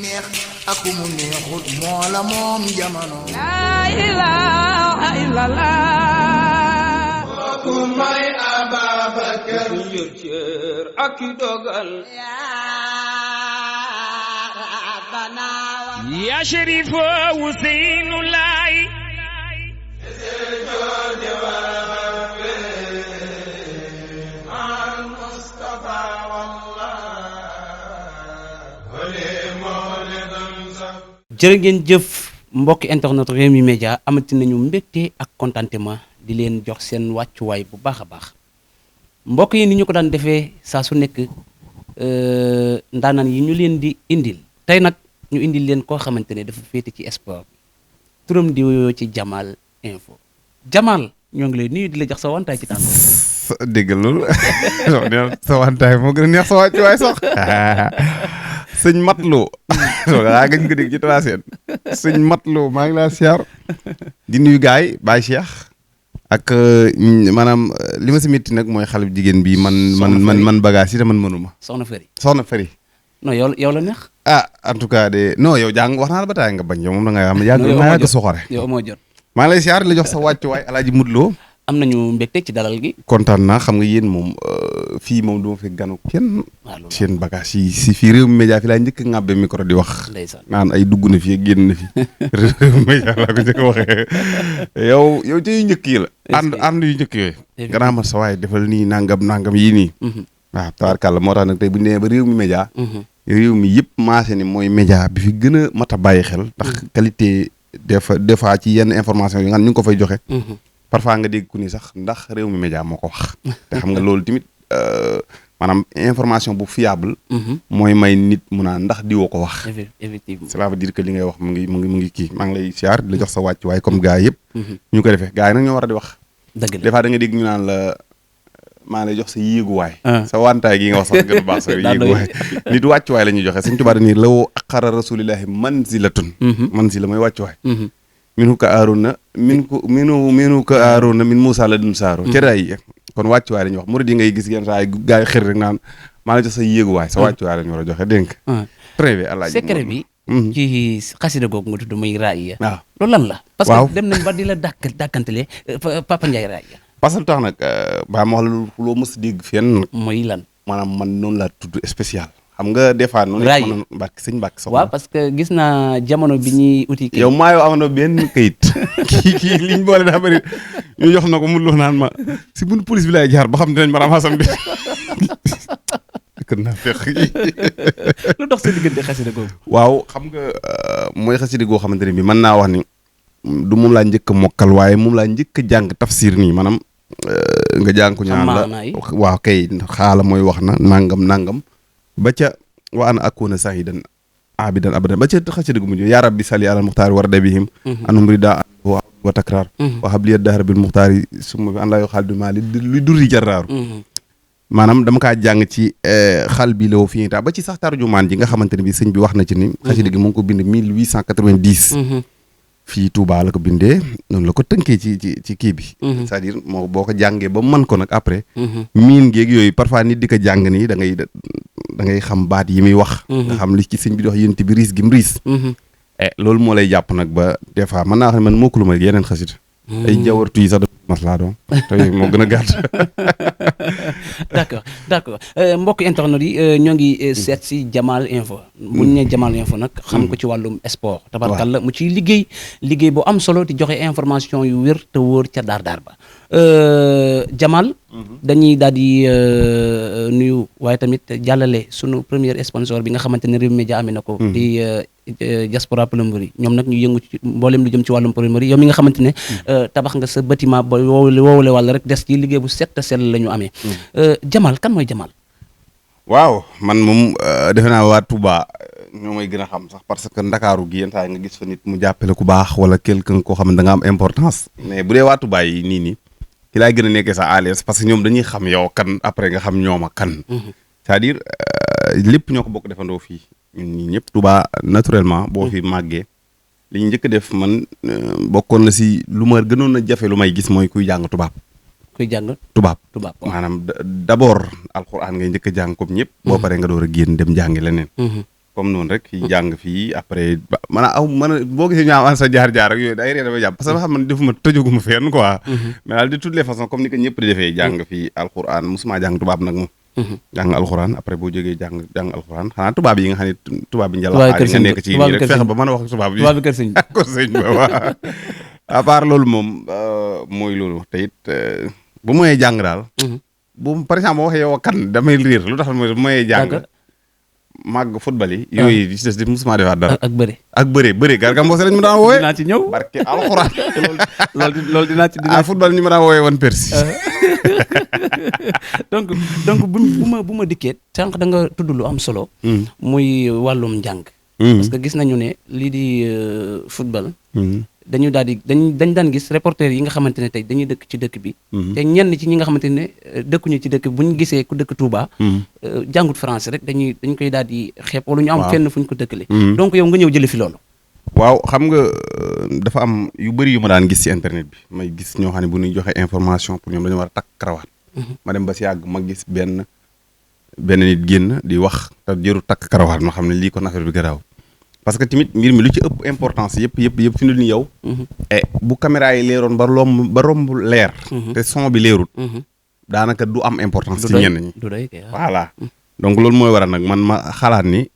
neex ak mu neexut moo la moom jamono. laa ilaaha illallah. kooku mooy Ababakar. yor cër ak i dogal. yaa Cherif Ousseynou Laye. jërë ngeen jëf mbokki internet Rewmi Média amati nañu mbégte ak contentement di leen jox seen wàccuwaay bu baax a baax mbokk yi ni ñu ko daan defee saa su nekk ndaanaan yi ñu leen di indil tey nag ñu indil leen koo xamante ne dafa féete ci sport turam di wuyoo ci Jamal Info Jamal ñoo ngi lay nuyu di la jox sa wantaay ci tànn. dégg loolu sa wantaay moo gën a neex sa wàccuwaay sax sëñ Matlo daa gañ ko dégg ci tracé sëñ Matlo maa ngi laa siyaar di nuyu gaay Baye Cheikh ak maanaam li ma si métti nag mooy xale bu jigéen bi man bagage yi te man mënuma soxna Fari non yow la neex en tout cas de non yow jàng wax naa la ba taay nga bañ yow moom da nga xam ne yàgg soxore yow moo jot maa ngi lay siyaar la jox sa wàccuwaay Alaaji Mudloo am nañu mbégte ci dalal gi kontaan naa xam nga yéen moom fii moom du ma fi ganu kenn seen bagage yi si fii Rewmi Média fi laa njëkk a ŋàbbe micro di wax naan ay dugg na fi génn na fi Rewmi Média laa ko njëkk a waxee yow ci yu njëkk yi la ànd yu njëkk yooyu ganaa ma sa waay defal nii nangam yii nii waaw tabarkàlla moo tax nag tey bu ñu nee ba Rewmi Média réew mi yëpp maase ni mooy média bi fi gën a mat a bàyyi xel ndax qualité des fois ci yenn information yi nga ñu ngi ko fay joxe parfois nga dégg ku ni sax ndax Rewmi Média moo ko wax te xam nga loolu tamit maanaam information bu fiable mooy may nit mu naan ndax diwoo ko wax effectivement cela veut dire que li ngay wax mu ngi kii maa ngi lay siyaar di la jox sa wàcc waaye comme gars yëpp ñu ko defee gars yi nag ñoo war a di wax dëgg des fois da nga dégg ñu naan la maa lay jox sa yéeguwaay sa wantaay gi nga wax sax gën a baax sa yéeguwaay nit wàccuwaay la ñuy joxe Sëñ Tuubaa dañuy law aqara rasulillahi manzilatun manzila mooy wàccuwaay minu ka aaruna minu ka aaruna min Muusaa la dun saaro cëraay kon wàccuwaay la ñuy wax murid yi ngay gis yenn saa yi gars yi xër rek naan maa la jox sa yéeguwaay sa wàccuwaay la ñu war a joxe dénk très bien Alaaji secret bi ci xasida googu nga tudd muy raaya waaw loolu lan la parce que dem nañ ba di la dàkkantele Papa Ndiaye raaya parce que tax nag ba ma wax la loo mës a dégg fenn mooy lan maanaam man noonu laa tudd spécial xam nga des fois noonu raaya Mbàkke sëñ Mbàkke soxna waaw parce que gis naa jamono bi ñuy uti yow maa yow amoon na benn kayit kii liñ boole daa bëri ñu jox na ko mu lu naan ma si bunt police bi laay jaar ba xam dinañ ma ramasam bi kën naa fex lu dox sa diggante xasida googu waaw xam nga mooy xasida goo xamante ne bi mën naa wax ni du moom laa njëkk a mokkal waaye moom laa njëkk a jàng tafsir nii maanaam nga jàng ko ñaan la waaw kay xaala mooy wax na nangam ba ca wa ana akuna sahidan abidan abadan ba ca xasida gu mujj yaa rabbi sali alal muxtaari warda bihim anum rida wa takrar wa habliya dahra bil muxtaari summa bi an laa yo xaal du maa li durri jarraaru maanaam dama kaa jàng ci xal bi lawo fii ta ba ci sax tarjumaan ji nga xamante ne bi sëñ bi wax na ci ni xasida gi mu ngi ko bind 1890 fii Touba la ko bindee noonu la ko tënkee ci kii bi c'est-à-dire moo boo ko jàngee ba mën ko nag après miin géeg yooyu parfois nit di ko jàng nii da ngay xam baat yi muy wax nga xam li ci sëñ bi di wax yénti bi riis gi mu riis loolu moo lay jàpp nag ba des fois mën naa wax ne man mokkulu ma yeneen xasida ay jawartu yi sax da maslaa doom te moo gën a gàtt d'accord mbokk internet yi ñoo ngi seet si Jamal Info bu ñu nee Jamal Info nag xam ko ci wàllum sport tabarkalla mu ciy liggéey bu am solo di joxe information yu wér te wóor ca daar ba Jamal dañuy daal di nuyu waaye tamit jàllale sunu premier sponsor bi nga xamante ne Rewmi Média amee na ko di Diaspora Plomberie ñoom nag ñu yëngu ci mboolem lu jëm ci wàllum plomberie yow mi nga xamante ne tabax nga sa bâtiment ba woowule wàll rek des ci liggéey bu set te sell la ñu amee Jamal kan mooy Jamal waaw man moom defe naa waa Touba ñoo may gën a xam sax parce que Ndakaaru gi yenn saa nga gis fa nit mu jàppale ku baax wala quelqu'un koo xam ne da nga am importance mais bu dee waa Touba yi nii ki laay gën a nekkee sa à l'aise parce que ñoom dañuy xam yow kan après nga xam ñooma kan c'est-à-dire lépp ñoo ko bokk defandoo fii ñun ñii ñëpp Touba naturellement boo fi màggee li ñu njëkk def man bokkoon na si lu ma gënoon a jafe lu may gis mooy kuy jàng tubaab tubaab maanaam d'abord alxuraan ngay njëkk a jàng comme ñëpp boo paree nga door a génn dem jàngi leneen comme noonu rek fii jàng fii après boo gisee ñu am sa jaar-jaar ak yooyu day ree dama jàpp parce que xam man defuma tëjaguma fenn quoi mais daal de toutes les façons comme ni ko ñëpp di defee jàng fii alxuraan musuma jàng tubaab nag moom jàng alxuraan après boo jógee jàng alxuraan xanaa tubaab yi nga xam ne tubaab bi njëlaat nga nekk ci nii rek fexe ba mën a wax tubaab bi kër sëñ ko sëñ ba waaw à part loolu moom mooy loolu te it bu moyee jàng daal bu par exemple boo waxee yow kan damay riir lu tax bu moyee jàng màgg football yi yooyu di ci des di musuma defaat dara ak bëre Garga Mbossé lañ ma daan wooyee dinaa ci ñëw barke alxuraan loolu dinaa ci football ñu ma daan wooyee woon Persi donc bu ma dikkee sànq da nga tudd lu am solo muy wàllum njàng parce que gis nañu ne lii di football dañu daal di dañ daan gis reporter yi nga xamante ne tey dañuy dëkk ci dëkk bi te ñenn ci ñi nga xamante ne dëkkuñu ci dëkk bi bu ñu gisee ku dëkk Touba jàngut français rek dañ koy daal di xeeb wala ñu am fenn fu ñu ko dëkkale donc yow nga ñëw jële fi loolu waaw xam nga dafa am yu bëri yu ma daan gis ci internet bi may gis ñoo xam ne bu ñuy joxe information pour ñoom dañu war a takk karawaat ma dem ba si yàgg ma gis benn nit génn di wax te jëru takk karawaat ma xam ne lii kon affaire bi garaaw parce que tamit mbir mi lu ci ëpp importance yëpp fi mu ne nii yow. bu caméra yi leeroon ba romb leer. te son bi leerut. daanaka du am importance. ci ñenn ñi voilà. donc loolu mooy waral nag man ma xalaat ni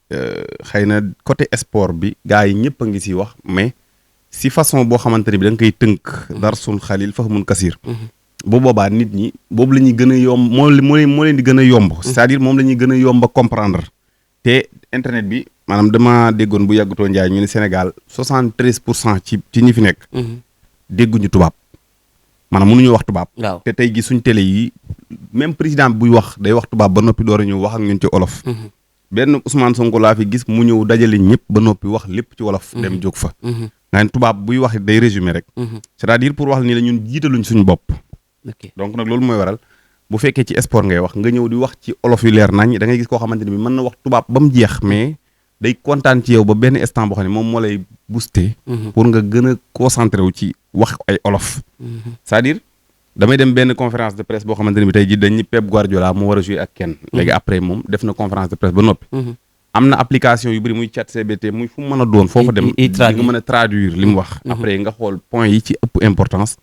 xëy na côté sport bi gars yi ñëpp a ngi siy wax mais si façon boo xamante ne bi da nga koy tënk. darsun xalil fahmun kasir. bu boobaa nit ñi boobu la ñuy gën a yomb moo leen di gën a yomb. c'est-à-dire moom la ñuy gën a yomb a comprendre te internet bi. maanaam dama déggoon bu yàggutoo Njaay ñu ne Sénégal 73% ci ñi fi nekk. dégguñu tubaab maanaam mënuñu wax tubaab. te tey gi suñ télé yi même président buy wax day wax tubaab ba noppi door a ñëw wax ak ñun ci olof. benn Ousmane Sonko laa fi gis mu ñëw dajale ñëpp ba noppi wax lépp ci wolof. dem jóg fa. nga ne tubaab buy wax day résumé rek. c'est-à-dire pour wax ni la ñun jiitaluñ suñu bopp. donc nag loolu mooy waral. bu fekkee ci sport ngay wax nga ñëw di wax ci olof yu leer nañ da ngay gis koo xamante ne bi mën na wax tubaab ba mu jeex mais. day kontaan ci yow ba benn instant boo xam ne moom moo lay booster. pour nga gën a concentré wu ci wax ay olof. c'est-à-dire damay dem benn conférence de presse boo xamante ne bi tey jii dañu Pep Guardiola mu war a jouer ak kenn. léegi après moom def na conférence de presse ba noppi. am na application yu bëri muy chat CBT muy fu mu mën a doon. foofa dem nga mën a traduire li mu wax. après nga xool point yi ci ëpp importance.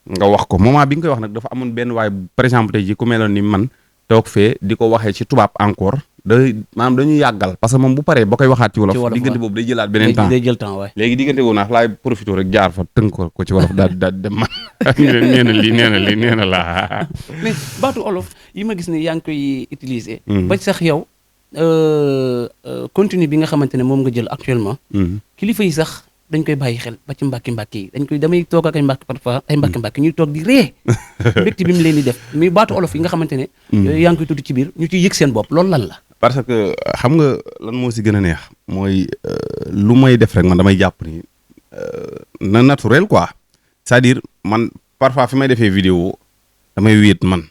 nga wax ko moment bi nga koy wax nag dafa amoon benn waaye par exemple tey jii ku meloon ni man toog fee di ko waxee ci tubaab encore. maanaam dañuy yàggal parce que moom bu paree ba koy waxaat ci wolof diggante boobu day jëlaat beneen temps day jël temps waay léegi diggante boobu nag laay profité rek jaar fa tënk ko ci wolof daal dem man nee na lii nee na laa mais baatu olof yi ma gis ne yaa ngi koy utiliser ba sax yow contenu bi nga xamante ne moom nga jël actuellement kilifa yi sax dañ koy bàyyi xel ba ci mbàkki yi damay toog ak ay mbàkki parfois ay mbàkki ñuy toog di ree mbégte bi mu leen di def mais baatu olof yi nga xamante ne yooyu yaa ngi koy tudd ci biir ñu ciy yëg seen bopp loolu lan la parce que xam nga lan moo si gën a neex mooy lu may def rek man damay jàpp ni na naturel quoi c'est-à-dire man parfois fi may defee vidéo damay wéet man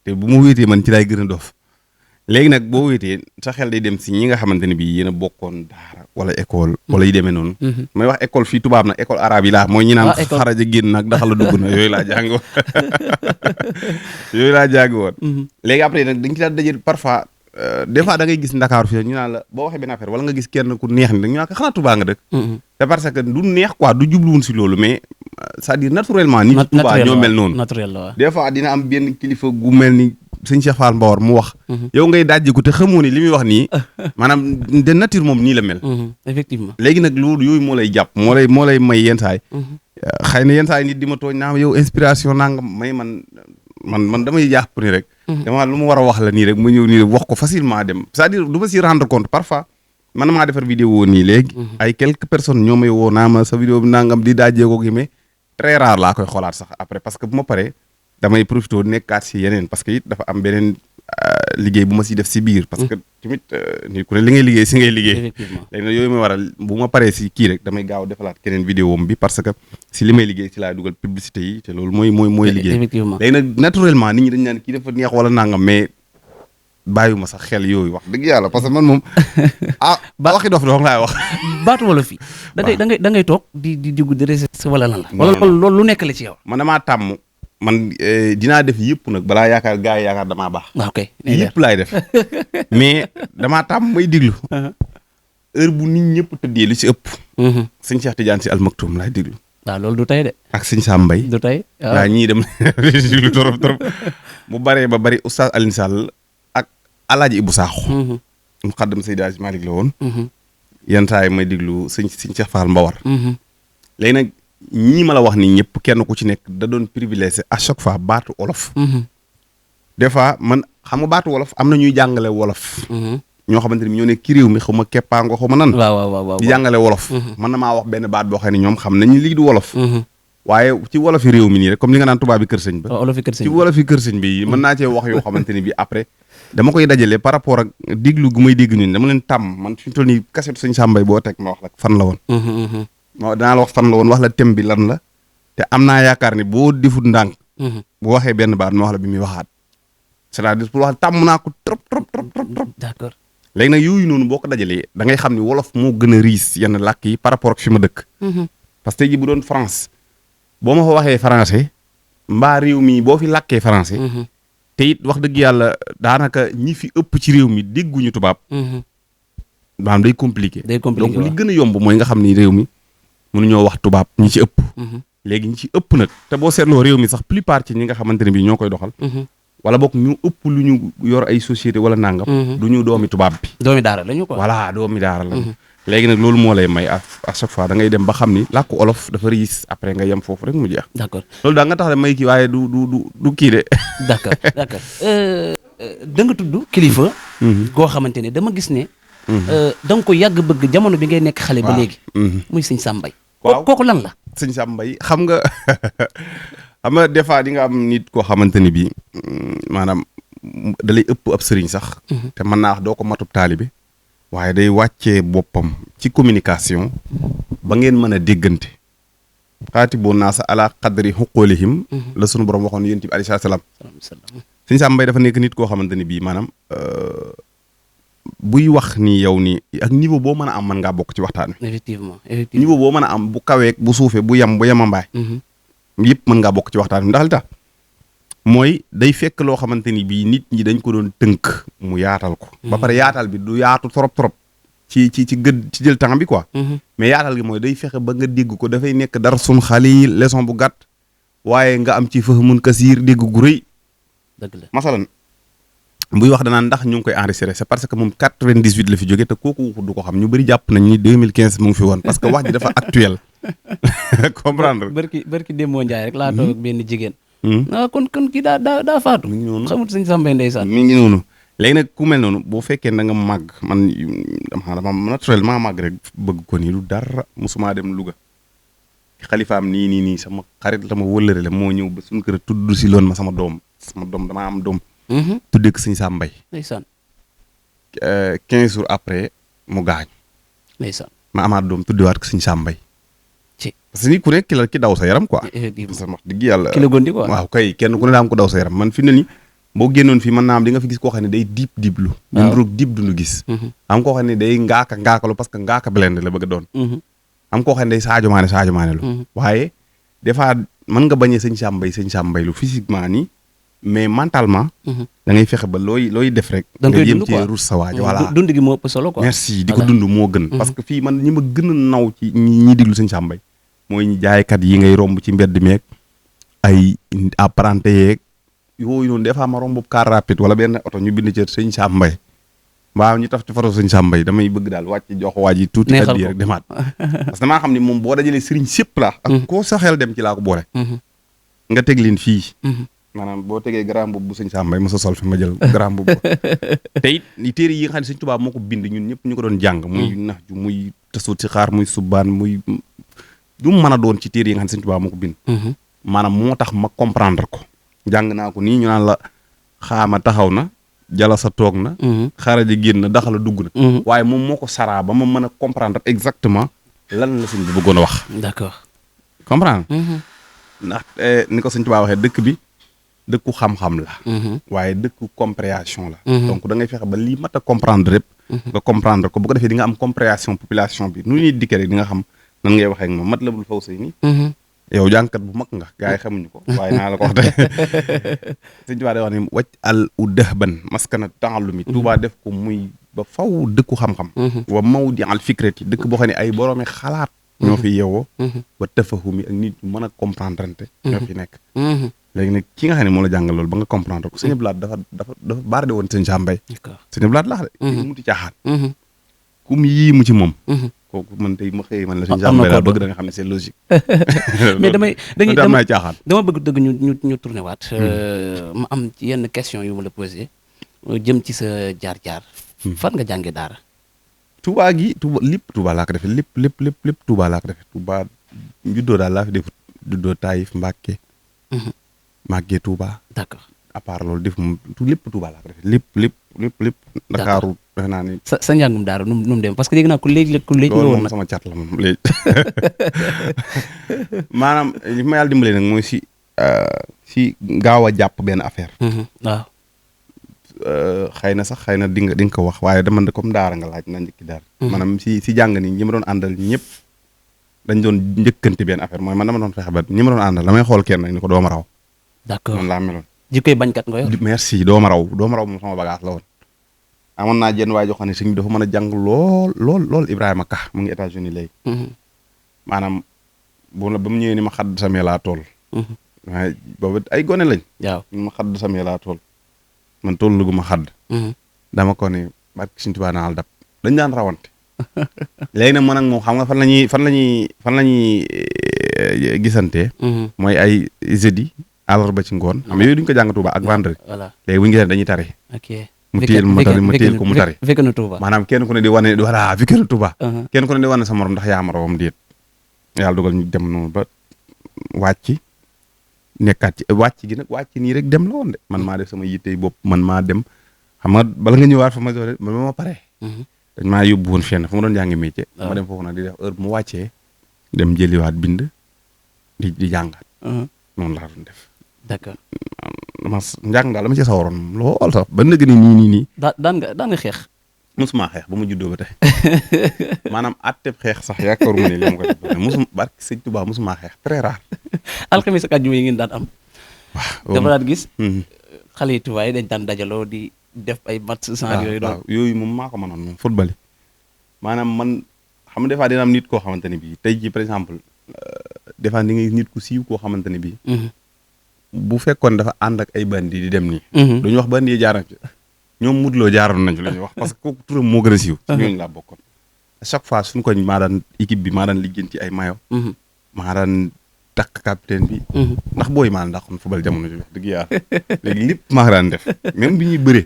te bu ma wéetee man ci laay gën a dof léegi nag boo wéetee sa xel day dem si ñi nga xamante ne bii yéen a bokkoon daara wala école wala yu demee noonu may wax école fii tubaab nag école arabe yi laa mooy ñi naan xaraja génn nag daxa la dugg na yooyu laa jàng woon yooyu laa jàng woon léegi après nag dañ ci daal daje parfois des fois da ngay gis Ndakaaru fii ñu naan la boo waxee benn affaire wala nga gis kenn ku neex ni ñu naan ko xanaa Touba nga dëkk c'est parce que du neex quoi du jubluwun si loolu mais c'est-à-dire naturellement nit Touba ñoo mel noonu des fois dina am benn kilifa gu mel ni sëñ Cheikh Fall Mbawar mu wax yow ngay dajjiku te xamoo ni li muy wax nii maanaam de nature moom nii la mel effectivement léegi nag loolu yooyu moo lay jàpp moo lay may yenn saay xëy na yenn saay nit di ma tooñ naa yow inspiration nangam may man damay jàpp ni rek dama lu mu war a wax la nii rek mu ñëw nii rek wax ko facilement dem c'est-à-dire du ma si rendre compte parfois man maa defar vidéo nii léegi ay quelques personnes ñoo may woo naa ma sa vidéo bi nangam di daajee ko gi mais très rare laa koy xoolaat sax après parce que bu ma paree damay profité nekkaat si yeneen parce que it dafa am beneen liggéey bu ma si def si biir parce que tamit nit ku ne li ngay liggéey si ngay liggéey léegi nag yooyu may waral bu ma paree si kii rek damay gaaw defalaat keneen vidéo bi parce que si li may liggéey si laay dugal publicité yi te loolu mooy liggéey léegi nag naturellement nit ñi dañ naan kii dafa neex wala nangam mais bàyyiwuma sax xel yooyu wax dëgg yàlla parce que man moom waxi dof laay wax baatu wala fii da ngay toog di dugg di recherche wala lan la wala loolu lu nekk la ci yow man damaa tàmm man dinaa def yëpp nag balaa yaakaar gars yi yaakaar damaa baax ok yëpp laay def mais damaa tàmm may diglu heure bu nit ñëpp tëddee lu ci ëpp. sëñ Cheikh Tidiane si almaktum laay déglu. waaw loolu du tey de. ak sëñ Sam Mbaye. du tey waaw ñii dem déglu trop trop. bu baree ba bari oustaz Alioune Sall ak Alaaji Ibou Sakho. mu xaddam Seydi Hadji Malick la woon. yenn saa yi may déglu sëñ Cheikh Fall Mbawar. léegi nag ñii ma la wax nii ñëpp kenn ku ci nekk da doon privilégié à chaque fois baatu wolof. des fois man xam nga baatu wolof am na ñuy jàngale wolof. ñoo xamante ni ñoo nekk ci réew mi xaw ma keppaango xaw ma nan. waaw di jàngale wolof. man na maa wax benn baat boo xam ne ñoom xam nañu lii du wolof. waaye ci wolofi réew mi nii rek comme li nga naan tubaab bi kër sëñ ba. ci wolofi kër sëñ bi mën naa cee wax yoo xamante ni bi après dama koy dajale par rapport ak déglu gu may dégg ñun dama leen tàmm man fi mu toll nii kasetu sëñ Sambay boo teg ma wax la fan la woon. danaa la wax fan la woon wax la thème bi lan la te am naa yaakaar ni boo defut ndànk. bu waxee benn baat ma wax la bi muy waxaat. c'est-à-dire pour wax tàmm naa ko trop. d'accord. léegi nag yooyu noonu boo ko dajalee da ngay xam ni wolof moo gën a riis yenn làkk yi par rapport ak fi ma dëkk. parce que tey jii bu doon France boo ma fa waxee français mbaa réew mi boo fi làkkee français. te it wax dëgg yàlla daanaka ñi fi ëpp ci réew mi dégguñu tubaab. maanaam day compliqué. donc li gën a yomb mooy nga xam ni réew mi mënuñoo wax tubaab ñi ci ëpp. léegi ñi ci ëpp nag te boo seetloo réew mi sax plupart ci ñi nga xamante ne bii ñoo koy doxal. wala boog ñu ëpp lu ñu yor ay société wala nangam. du ñu doomi tubaab bi. doomi daara lañu quoi. voilà doomi daara lañu. léegi nag loolu moo lay may à chaque fois da ngay dem ba xam ni làkku olof dafa riis après nga yem foofu rek mu jeex. d'accord loolu daa nga tax de may kii waaye du kii de. d'accord da nga tudd kilifa. goo xamante ne dama gis ne. da nga ko yàgg bëgg jamono bi ngay nekk xale ba léegi. muy sëñ Sam Mbaye. waaw kooku lan la. sëñ Sam Mbaye xam nga. xam nga des fois di nga am nit koo xamante ni bii maanaam da lay ëpp ab sëriñ sax. te mën naa wax doo ko matub taalibe waaye day wàccee boppam ci communication ba ngeen mën a déggante. xaati boo naa sa ala qadri xuqoolihim la sunu borom waxoon yonent bi alayhi salaam. sëñ Sam Mbaye dafa nekk nit koo xamante ni bii maanaam buy wax ni yow ni ak niveau boo mën a am mën ngaa bokk ci waxtaan wi. effectivement niveau boo mën a am bu kaweek bu suufee bu yemambaay. yëpp mën ngaa bokk ci waxtaan wi ndax li tax mooy day fekk loo xamante ni bii nit ñi dañ ko doon tënk mu yaatal ko. ba pare yaatal bi du yaatu trop ci jël temps bi quoi. mais yaatal gi mooy day fexe ba nga dégg ko dafay nekk dara sun xali leçon bu gàtt waaye nga am ci fahmun kasiir dégg gu rëy. dëgg la masalan buy wax danaan ndax ñu ngi koy enregistré c'est parce que moom 98 la fi jóge te kooku du ko xam ñu bëri jàpp nañ ni 2015 mu ngi fi woon parce que wax ji dafa actuel. comprendre barki Demba Ndiaye rek laa toog ak benn jigéen. kon kii daa faatu. mi ngi noonu xamut sëñ Sam Mbaye ndeysaan. mi ngi noonu léegi nag ku mel noonu boo fekkee da nga màgg man dama naturellement màgg rek bëgg ko nii lu dara musuma dem Louga. xalifaam nii sama xarit la ma wëllëre la moo ñëw ba suñu kër tudd si loon ma sama doom damaa am doom. tuddee ko sëñ Sam Mbaye. ndeysaan. 15 jours après mu gaañ. ndeysaan. ma amaat doom tuddewaat ko sëñ Sam Mbaye. parce que ni ku nekk ki daw sa yaram quoi. sama digg yàlla. ki la gondi quoi. waaw kay kenn ku ne daa am ko daw sa yaram man fi ne ni boo génnoon fii mën naa am di nga fi gis koo xam ne day diiblu. waaw du roog diib dundu gis. am koo xam ne day ngaakalu parce que ngaaka blende la bëgg a doon. am koo xam ne day Sadio Mané lu. waaye des fois mën nga bañee sëñ Sam Mbaye lu physiquement nii mais mentalement. da ngay fexe ba looy def rek. da nga koy dund nga jéem cee ruus sa waaj. voilà dund gi moo ëpp solo quoi. merci di ko dund moo gën. parce que fii man ñi ma gën a naw ci ñi diglu sëñ Sam Mbaye mooy ñi jaaykat yi ngay romb ci mbedd meeg ay apprenti yeeg yooyu noonu des fois ma romb car rapide wala benn oto ñu bind ci sëñ Sam Mbaye waaw ñu taf ci foto sëñ Sam Mbaye damay bëgg daal wàcc jox waa ji tuuti at yi rek demaat parce que damaa xam ne moom boo dajalee sëriñ sépp la ak koo sa xel dem ci laa ko boole nga teg leen fii maanaam boo tegee grand boobu bu sëñ Sam Mbaye ma sa sol fi ma jël grand boobu te it ni téere yi nga xam ne sëñ Tuubaa moo ko bind ñun ñëpp ñu ko doon jàng muy nax ju muy tasut si xaar muy subbaan muy du mu mën a doon ci téere yi nga xam ne sëñ Tuubaa moo ko bind maanaam moo tax ma comprendre ko jàng naa ko nii ñu naan la xaama taxaw na jala sa toog na xaraja génn daxala dugg na waaye moom moo ko saraa ba ma mën a comprendre exactement lan la sëñ bi bëggoon a wax d'accord comprendre ndax ni ko sëñ Tuubaa waxee dëkk bi dëkku xam-xam la waaye dëkku compréhension la donc da ngay fexe ba lii mat a comprendre rek nga comprendre ko bu ko defee di nga am compréhension population bi nu ñuy dikkee rek di nga xam nan ngay waxee ak moom Matlabul Fawzayni yow jàngkat bu mag nga gars yi xamuñu ko waaye naa la ko wax tey sëñ Tuubaa day wax ne wàcc al u dëhban maskana ta'allumi Tuubaa def ko muy ba faw dëkku xam-xam wa mawdi al fikrati dëkk boo xam ne ay boroomi xalaat ñoo fi yeewoo ba tafahumi ak nit ñu mën a comprendre te ñoo fi nekk léegi nag ki nga xam ne moo la jàngal loolu ba nga comprendre ko sëñ Blaat dafa baarde woon sëñ Sambay sëñ Blaat laax de muti caaxaan ku mu yii mu ci moom kooku man tey ma xëy man la sëñ Sambay laa bëgg da nga xam ne c'est logique mais damay caaxaan dama bëgg dëgg ñu tourné waat ma am ci yenn question yu ma la posé jëm ci sa jaar-jaar fan nga jànge daara Touba gi lépp Touba laa ko defee lépp Touba laa ko defee Touba juddoo daal laa fi def juddoo Taïf Mbàkke màggee Touba. d'accord à part loolu def moom lépp Touba laa ko defee lépp Ndakaaru defe naa ni sa njàngum daara nu mu dem parce que dégg naa ku léegi loolu moom sama cat la moom léegi maanaam li ma yàlla dimbalee nag mooy si gaaw a jàpp benn affaire waaw xëy na di nga ko wax waaye dama comme daara nga laaj na njëkki daara maanaam si jàng ni ñi ma doon àndal ñëpp dañ doon njëkkanti benn affaire mooy man dama doon fexe ba ñi ma doon àndal damay xool kenn ni ko dooma raw d'accord noonu laa meloon jikkoy bañkat nga yor merci dooma raw moom sama bagage la woon amoon naa jenn waay joo xam ne sëñ bi dafa mën a jàng lool Ibrahima Ka mu ngi États-Unis léegi maanaam ba mu ñëwee ni ma xadd samee laa tool waaye boobu ay gone lañ waaw ma xadd samee laa tool man tool lu gu ma xadd dama ko ne barke Sëñ Tuubaa naal dab dañ daan rawante léegi nag man ak moom xam nga fan la ñuy gisantee mooy ay jeudi àllarba ci ngoon xam nga yooyu duñ ko jàng Tuubaa ak vendredi léegi bu ñu gisee dañuy tari mu téyel ma tari ma téyel ko mu tari fekk na Tuubaa maanaam kenn ku ne di wane voilà fekk na Tuubaa kenn ku ne di wane sa morom ndax yaa ma rawam déet yàlla dogal ñu dem noonu ba wàcc nekkaat ci wàcc gi nag wàcc nii rek dem la woon de man maa def sama yittey bopp man maa dem xam nga bala nga ñëwaat fa ma doon ba ma pare dañ maa yóbbu woon fenn fu ma doon jàngi métier ma dem foofu nag di def heure bu mu wàccee dem jëliwaat bind di jàngaat noonu laa doon def d'accord dama njàng daal dama ci sawaroon lool sax ba nëgg ni nii daan nga xeex musuma xeex ba ma juddoo ba tey maanaam atteb xeex sax yaakaaruma ne li ma ko def musuma barke Sëñ Tuubaa musuma xeex très rare alxames ak àjjuma yi ngeen daan am waaw dafa daan gis xale yi Tuubaa yi dañ daan dajaloo di def ay match sans yooyu doon yooyu moom maa ko mënoon moom football yi maanaam man xam nga des fois dina am nit koo xamante ne bii tey jii par exemple des fois di nga nit ku siiw koo xamante ne bii bu fekkoon dafa ànd ak ay bandi di dem nii duñu wax bandi yi jaaram ci ñoom mudloo jaaroon nañ ci la ñuy wax parce que kooku turam moo gën a siiw ci ñooñu laa bokkoon à chaque fois suñu koñ maa daan équipe bi maa daan liggéenti ay mayo maa daan takk capitaine bi ndax booy maa ndax kon football jamono ji wax dëgg yàlla léegi lépp maa daan def même bi ñuy bëree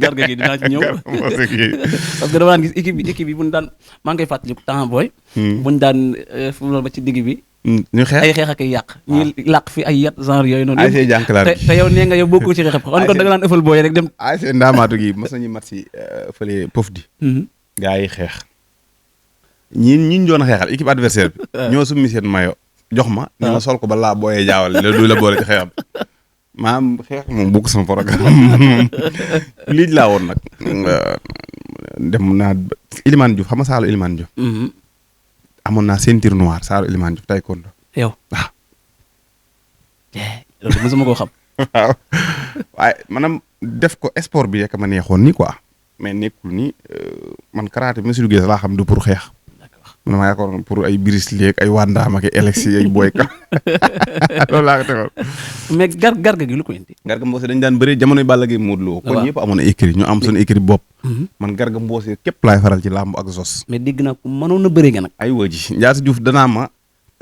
garga gi dinaa ci ñëw parce que dama daan gis équipe bi buñu daan maa ngi koy fàttali temps booy buñu daan football ba ci digg bi ñu xeex ay xeex ak ay yàq ñuy làq fi ay yat genre yooyu noonu ay see jànkalaat te yow nee nga yow bokkoo ci xeex kon da nga daan ëffal booy rek dem ay see ndaamaatu gi mas nañu mat si fële pof di gaa yi xeex ñi doon xeexal équipe adversaire bi ñoo summi seen mayo jox ma ne ma sol ko ba laa booyee jaawal la du la boole ci xeexam maam xeex moom bokk sama programme lii laa woon nag dem naa Iliman Diouf xam nga Saalu Iliman Diouf amoon naa ceinture noire Saalu Iliman Diouf taekwondo yow waaw loolu mosuma koo xam waaw waaye maanaam def ko sport bi rek ma neexoon nii quoi mais nekkul ni man karaté bi ma si duggee laa xam du pour xeex man maa yaakaar pour ay biris léeg ay wandaam ak élection ay booy ka loolu laa ko tegoon mais garga gi lu ko indi Garga Mbossé dañ daan bëri jamonoy Balla Gaye Modou Lo kon ñëpp amoon ay écrit ñu am suñu écrit bopp man Garga Mbossé képp laay faral ci làmb ak zos mais dégg naa ko mënoon na bëri nga nag ay wëji Ndiass Diouf danaa ma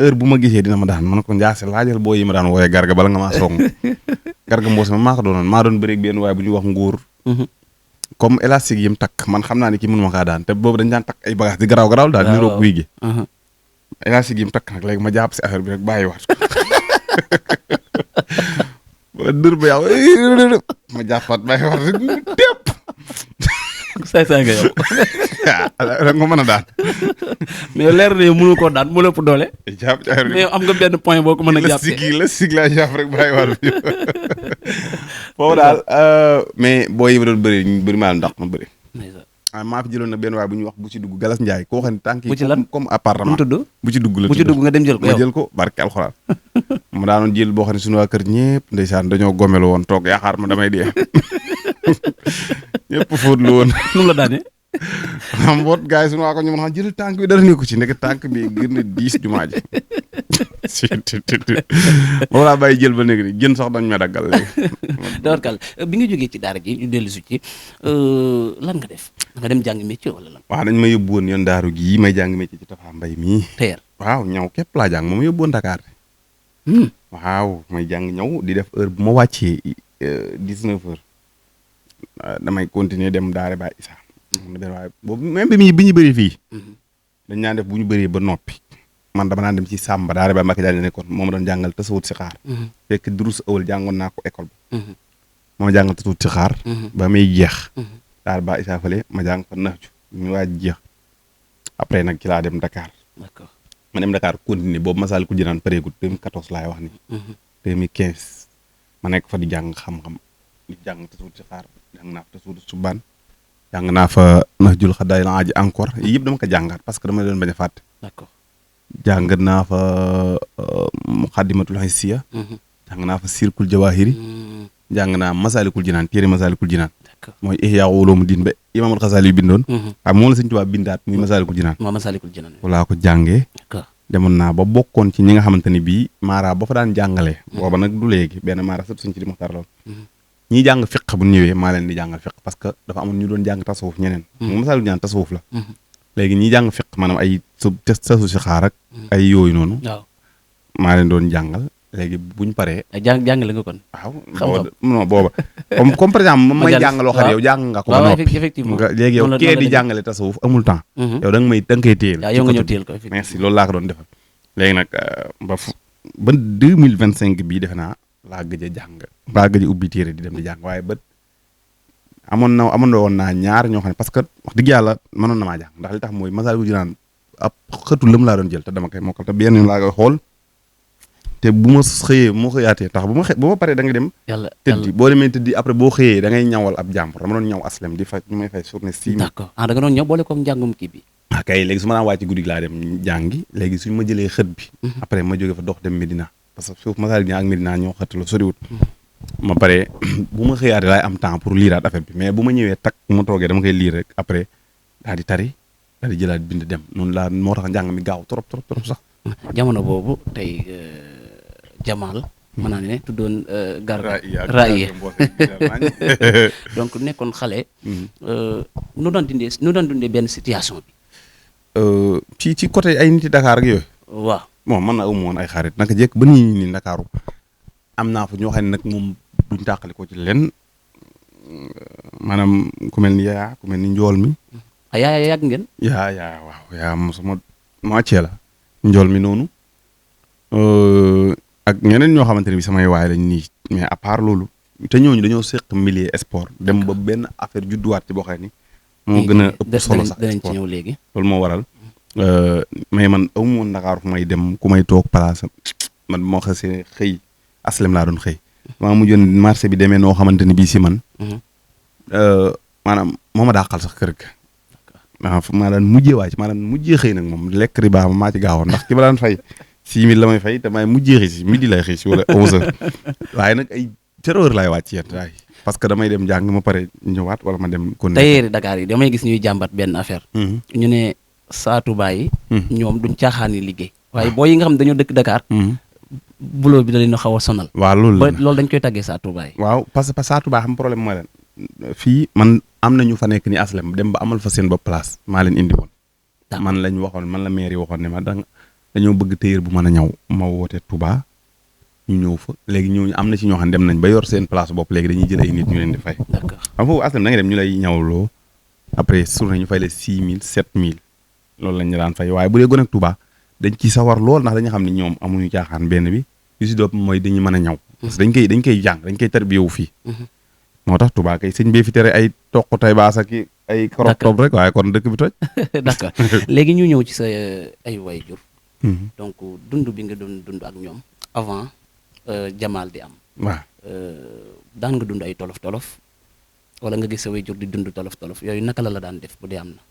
heure bu ma gisee dina ma daan man ko Ndiass laajal boo yi ma daan wooyee Garga bala nga maa song Garga Mbossé maa ko doonoon maa doon bëri ak benn waaye bu ñuy wax nguur comme élastique yi mu takk man xam naa ne kii mënu ma kaa daan te boobu dañ daan takk ay bagage di garaaw daal niroog guy gi élastique yi mu takk nag léegi ma jàpp si affaire bi rek bàyyi waat ba dër ba yow ma jàppaat bàyyi waat rek tépp say nga yow rek nga mën a daan mais leer na yow mënu koo daan mu lépp doole jàpp ci affaire bi mais am nga benn point boo ko mën a jàppee la sig laa jàpp rek bàyyi waat bi foofu daal mais boo yi ma doon bëri maa ndax ma bëri maa fi jëloon nag benn waay bu ñuy wax bu ci dugg Galas Ndiaye koo xam ne tànk yi comme appartement bu ci dugg la bu ci dugg nga dem jël ko ma jël ko barke alxuraan ma daanoon jël boo xam ne suñu waa kër ñëpp ndeysaan dañoo gomelu woon toog yaakaar ma damay dee ñëpp fóot lu woon. nu mu la daane. xam boot gars yi suñu waa ko ñu mën a jël tànk bi dara nekku ci nekk tànk bi gën a diis jumaa ji. boobu laa bàyyi jël ba nekk ni jën sax dañ ma daggal léegi. Tabarkalla bi nga jógee ci daara ji ñu dellu si ci lan nga def nga dem jàng métier wala lan. waaw dañ ma yóbbu woon yoon daaru gii may jàng métier ci Tafa Mbay mii. teer waaw ñaw képp laa jàng moom ma yóbbu woon Dakar. waaw may jàng ñaw di def heure bu ma wàccee 19 heures damay continuer dem daare ba Issa. waaye boobu même bi ñu bëri fii. dañ naan def bu ñu bëree ba noppi. man dama naan dem ci Samba daare ba Mbacke Diagne nekkoon moom doon jàngal tasawut si xaar. fekk durus ëwal jàngoon naa ko école ba. moo jàngal tasawut si xaar. ba muy jeex. daare ba Issa fële ma jàng fa naaju ñu waaj jeex. après nag ci laa dem Dakar. d'accord ma dem Dakar continuer boobu Masaalikul Jinaan pareegul 2014 laay wax ni 2015 ma nekk fa di jàng xam-xam di jàng tasawut si xaar jàng naa fa tasawut subaan jàng naa fa Nahjul Xadaa'il Aaji encore yëpp dama ko jàngaat parce que dama doon bañ a fàtte. d'accord jàng naa fa Muqaddimatul Hissiya. jàng naa fa Sirkul Jawaahiri. jàng naa Masaalikul Jinaan téere Masaalikul Jinaan. d'accord mooy Ihyaa Ulumuddin ba Imaamul Xasaali bindoon. waaw moom la Sëñ Tuubaa bindaat muy Masaalikul Jinaan. moo Masaalikul Jinaan. wala ko jàngee. d'accord demoon naa ba bokkoon ci ñi nga xamante ni bii maara ba fa daan jàngalee. booba nag du léegi benn maara sëpp Sëñ Sidi Muxtaar la woon. ñiy jàng fiq bu ñëwee maa leen di jàngal fiq parce que dafa amoon ñu doon jàng tasawuf ñeneen. moom Masaalikul Jinaan tasawuf la. léegi ñiy jàng fiq maanaam ay tasu si xaar ak ay yooyu noonu. waaw maa leen doon jàngal léegi buñ paree. jàngale nga kon. waaw xam-xam non booba comme par exemple may jàngaloo xam yow jàng nga ko ba noppi effectivement nga léegi yow kee di jàngale tasawuf amul temps. yow da nga koy téyel. yow nga ñëw téyel ko merci loolu laa ko doon defal. léegi nag ba 2025 bii defe naa laa gëj a jàng. laa gëj a ubbi téere di dem di jàng waaye ba amoon woon naa ñaar ñoo xam ne parce que wax dëgg yàlla mënoon na maa jàng ndax li tax mooy Masaalikul Jinaan ab xëtu lëm laa doon jël te dama koy mokkal te benn laa koy xool te bu ma xëyee moo xëyaatee tax bu ma paree da nga dem. yàlla tëddi boo demee tëddi après boo xëyee da ngay ñawal ab jàmbur dama doon ñaw aslem di fay ñu may fay journée 6 000. d'accord da nga doon ñëw boole ko njàngum kii bi. kay léegi su ma daan wàcc guddi laa dem jàngi léegi suñ ma jëlee xët bi. après ma jóge fa dox dem Medina parce que suuf Masaalikul Jinaan ak Medina ñoo xëttaloo soriwut. ma pare bu ma xëyaatee laay am temps pour liiraat affaire bi mais bu ma ñëwee takk bu ma toogee dama koy liir rek après daal di tari daal di jëlaat bind dem noonu laa moo tax njàng mi gaaw trop sax. jamono boobu tey Jamal. mën naa ne tuddoon Raaya donc nekkoon xale. nu daan dundee benn situation bi. ci côté ay nit yi Dakar ak yooyu. waaw bon man na amu woon ay xarit naka jekk ba nii nii Ndakaaru am naa fa ñoo xam ne nag moom duñ tàqali ko ci lenn maanaam ku mel ni yaa ku mel ni njool mi. yaa yàgg ngeen. yaa waaw yaa mosuma moitié la njool mi noonu ak ñeneen ñoo xamante ne bi samay waay lañ nii mais à part loolu te ñooñu dañoo seq milieu sport dem ba benn affaire judduwaat ci boo xam ni moo gën a ëpp solo sax danañ ci ñëw léegi. loolu moo waral mais man amu woon Ndakaaru fu may dem ku may toog place man moo xasee xëy aslem laa doon xëy maa mujjoon marché bi demee noo xamante ni bii si man maanaam moo ma dàqal sax kër ga maa daan mujjee waay maa daan mujjee xëy nag moom lekk riba ma maa ci gaawoon ndax ki ma daan fay 6 000 la may fay te maay mujjee xëy si midi lay xëy si wala 11 heures waaye nag ay 0 heures laay wàcc yéen waay parce que damay dem jàng ma pare ñëwaat wala ma dem. kon tailleur Dakar yi damay gis ñuy jàmbat benn affaire. ñu ne saatu baay. ñoom duñ caaxaani liggéey. waaye boo yi nga xam dañoo dëkk Dakar. boulot bi da leen a xaw a sonal. waaw loolu dañ koy tàggee saatu baay. waaw parce que saatu baay xam problème mooy leen fii man am na ñu fa nekk ni aslem dem ba amal fa seen bopp place maa leen indi woon. man lañ waxoon man la maire yi waxoon ne ma dañoo bëgg tailleur bu mën a ñaw ma woote Touba ñu ñëw fa léegi ñooñu am na ci ñoo xam ne dem nañ ba yor seen place bopp léegi dañuy jël ay nit ñu leen di fay. d'accord xam foofu aslem da nga dem ñu lay ñawloo après journée ñu fay la 6 000 7 000 loolu lañ daan fay waaye bu dee gone ak Touba dañ ciy sawar lool ndax dañu xam ne ñoom amuñu caaxaan benn bi yu si dopp mooy dañuy mën a ñaw. parce que dañ koy jàng dañ koy tarbiyewu fii. moo tax Touba kay sëñ bee fi tere ay toq tay baas ak ay crop top rek waaye kon dëkk bi toj. d'accord léegi ñu ñëw ci sa ay waajur. donc dund bi nga doon dund ak ñoom avant Jamal di am. waaw daan nga dund ay tolof wala nga gis sa waajur di dund tolof yooyu naka la daan def bu dee am na.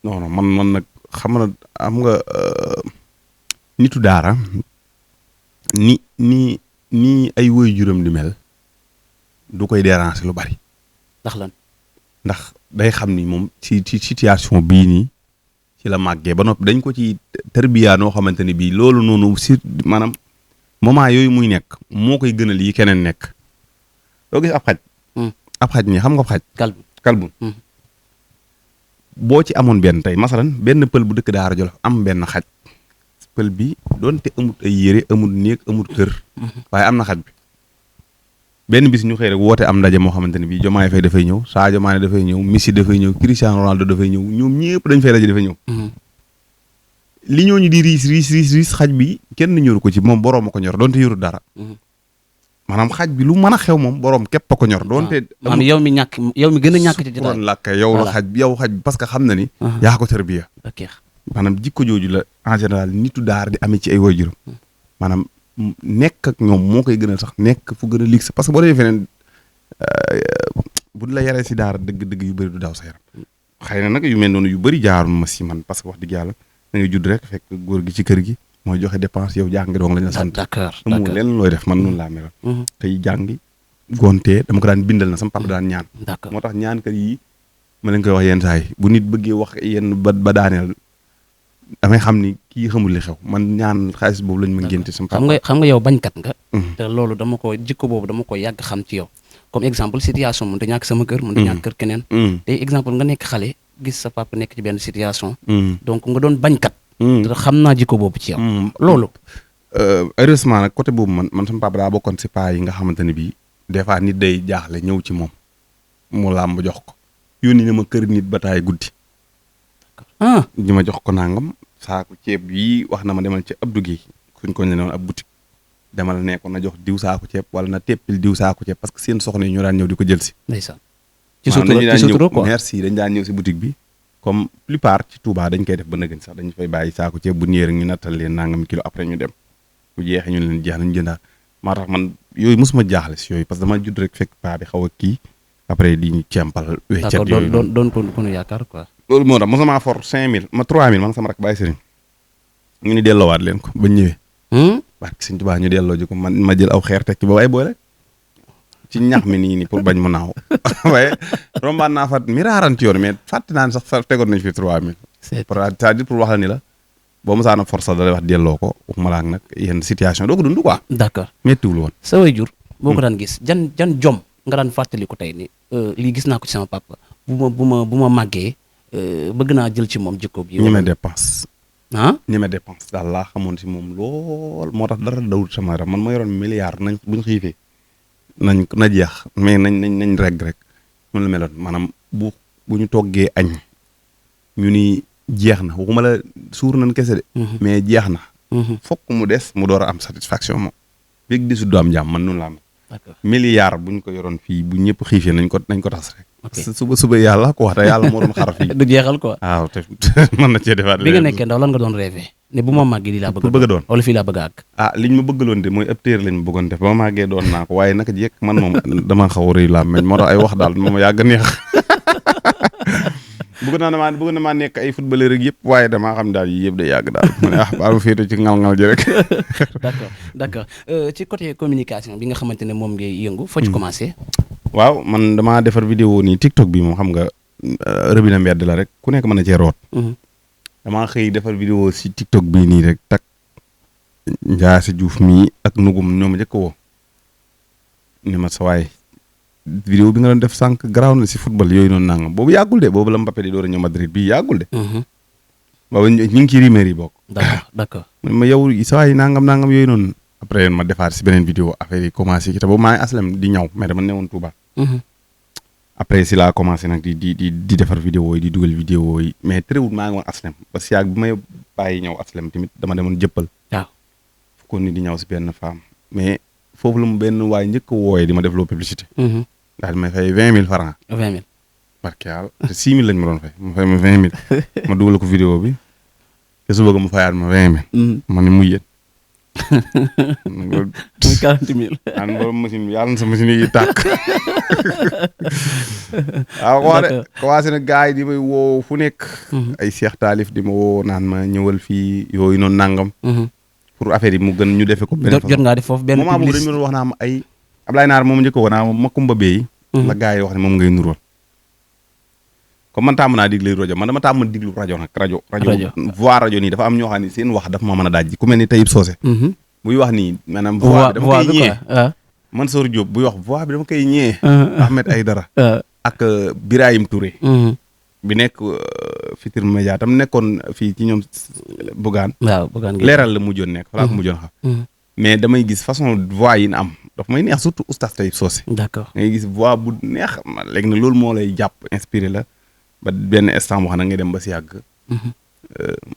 non man nag xam nga nitu daara ni ay waajuram di mel du koy déranger lu bari. ndax lan. ndax day xam ni moom ci situation bii nii ci la màggee ba noppi dañ ko ci tarbiya noo xamante ni bii loolu noonu maanaam moment yooyu muy nekk moo koy gënal yi keneen nekk doo gis ab xaj ab xaj nii xam nga xaj kalbu boo ci amoon benn tey masalan benn pël bu dëkk Daara Jolof am benn xaj pël bi doonte amut ay yére amut néeg amut kër waaye am na xaj bi benn bis ñu xëy rek woote am ndaje moo xamante ne bii Diomaye Faye dafay ñëw Sadio Mané dafay ñëw Messi dafay ñëw Cristiano Ronaldo dafay ñëw ñoom ñëpp dañ fay daje dafay ñëw li ñooñu di riis xaj bi kenn ñoru ko ci moom boroom a ko ñor doonte yoru dara maanaam xaj bi lu mën a xew moom boroom képp a ko ñor doonte maanaam yow mi gën a ñàkk ci jotaay làkk yow la xaj bi parce que xam na ni yaa ko tarbiya maanaam jikko jooju la en général nitu daar di amee ci ay waajuram maanaam nekk ak ñoom moo koy gënal sax nekk fu gën a ligg parce que boo demee feneen bu la yaree si daara dëgg yu bëri du daaw sa yaram xëy na nag yu mel noonu yu bëri jaarul ma si man parce que wax dëgg yàlla da ngay judd rek fekk góor gi ci kër gi mooy joxe dépense yow jàngi doong lañ la sant amu leen looy def man noonu laa meloon tey jàngi gontee dama ko daan bindal na sama papa daan ñaan moo tax ñaan kër yi ma leen koy wax yenn saa yi bu nit bëggee wax yenn ba daaneel damay xam ni kii xamul li xew man ñaan xaalis boobu lañ ma ngénte sama papa xam nga yow bañkat nga te loolu jikko boobu dama ko yàgg xam ci yow comme exemple situation mën ta ñàkk sama kër mën ta ñàkk kër keneen te exemple nga nekk xale gis sa papa nekk ci benn situation donc nga doon bañkat te xam naa jikko boobu ci yow loolu heureusement nag côté boobu man sama papa daa bokkoon si paa yi nga xamante ne bii des fois nit day jaaxle ñëw ci moom mu làmb jox ko yónni na ma kër nit ba taay guddi ñi ma jox ko nangam saako ceeb yi wax na ma demal ci Abdou Guèye suñ ko ne woon ab boutique demal ne ko na jox diw saako ceeb wala na teppil diw saako ceeb parce que seen soxna yi ñu daan ñëw di ko jël si ndeysaan ci sutura quoi merci dañ daan ñëw si boutique bi comme plupart ci Touba dañ koy def ba nëgën sax dañu fay bàyyi saako ceeb bu ñëwee rek ñu nattal leen nangam kilo après ñu dem bu jeexee ñu leen jeex nañu jëndaat maa tax man yooyu mosuma jaaxle si yooyu parce que dama judd rek fekk paa bi xaw a kii après di ñu cempal weccet yooyu doon ko nu yaakaar quoi loolu moo tax mosuma for 5000 ma 3000 man sama rak bàyyi sëriñ ñu ni delloowaat leen ko ba ñëwee barke Sëriñ Tuubaa ñu delloo ji ko man ma jël aw xeer teg ci ba ay boole ci ñax mi nii pour bañ mu naaw waaye rombaan naa fa miraaranti yoon mais fàtte naa ne sax tegoon nañ fi 3000 c'est-à-dire pour wax la ni la boo mosaana force da lay wax delloo ko waxuma la ak nag yenn situation doo ko dund quoi d'accord méttiwul woon sa waajur boo ko daan gis jan jom nga daan fàttali ko tey ni lii gis naa ko ci sama papa bu ma màggee bëgg naa jël ci moom jikko bi ñeme dépense ñeme dépense daal laa xamoon si moom lool moo tax dara dawul sama yaram man ma yoroon milliard nañ buñ xiifee nañ na jeex mais nañ rek mun la meloon maanaam bu ñu toggee añ ñu ni jeex na waxuma la suur nañ kese de mais jeex na fokk mu des mu door a am satisfaction moom léegi desul du am jàmm man noonu laa am milliard buñ ko yoroon fii bu ñëpp xiifee nañ ko tas rek suba yàlla ko wax te yàlla moo doon xar fii du jeexal quoi waaw te mën na cee defaat bi nga nekkee ndaw lan nga doon rêvé ne bu ma màggee lii laa bëgg a doon wala fii laa bëgg a àgg liñ ma bëggaloon de mooy ab téere lañ ma bëggoon def ba ma màggee doon naa ko waaye naka jekk man moom dama xaw a rëy laa meñ moo tax ay wax daal moom yàgg neex bëgg na maa nekk ay footballeur rek yëpp waaye damaa xam daal yii yëpp day yàgg daal ma ne baal ma féete ci ngal-ngal ji rek d'accord ci côté communication bi nga xamante ne moom ngay yëngu foo ci commencé waaw man damaa defar vidéo nii TikTok bi moom xam nga rëbina mbedd la rek ku nekk mën na cee root damaa xëy defar vidéo si TikTok bii nii rek tak Ndiasse Diouf mii ak nugum ñoom njëkk woo ni ma sa waay vidéo bi nga doon def sànq garaaw na si football yooyu noonu nangam boobu yàggul de boobu la Mbappé di door a ñëw Madrid bii yàggul de boobu ñu ngi ci rumeur yi bokk d'accord ma yow sa waay nangam yooyu noonu après ma defaat si beneen vidéo affaire yi commencé ki te boobu maa ngi aslem di ñaw mais dama newoon Touba après si laa commencé nag di defar vidéo yi di dugal vidéo yi mais terewul maa ngi woon aslem parce que yàgg bi may bàyyi ñëw aslem tamit dama demoon jëppal waaw fukkoon ni di ñëw si benn femme mais foofu la mu benn waay njëkk wooyee di ma def loo publicité daal may fay 20 000 francs 20 000 barke yàlla te 6 000 lañ ma doon fay ma fay ma 20 000 ma dugal ko vidéo bi te su bëgg mu fayaat ma 20 000 ma ne muy yéen muy 40 000 an borom machine bi yàlla na sa machine yi tàkk waaw commencé na gars yi di may woo fu nekk ay Cheikh Taalif di ma woo naan ma ñëwal fii yooyu noonu nangam pour affaire yi mu gën ñu defe ko benn jot ngaa def foofu benn moment boobu dañu doon wax naa ma ay Ablaye Naar moom njëkk woon naa ma Makumba Bey la gars yi wax ne moom ngay nuroon comme man tàmm naa diglu rajo man dama tàmm diglu rajo nag rajo voix rajo nii dafa am ñoo xam ne seen wax dafa ma mën a daaj ku mel ni Tayib Socé buy wax nii maanaam voix bi dama koy ñëwee Mansour Diop buy wax voix bi dama koy ñëwee Ahmed Aïdara ak Birahim Touré bi nekk Futurs Médias tam nekkoon fii ci ñoom Bougane leeral la mujjoon nekk falaa ko mujjoon xam mais damay gis façon voix yi na am daf may neex surtout oustaz Tayib Socé d'accord ngay gis voix bu neex léegi nag loolu moo lay jàpp inspiré la ba benn instant boo xam ne ngay dem ba si yàgg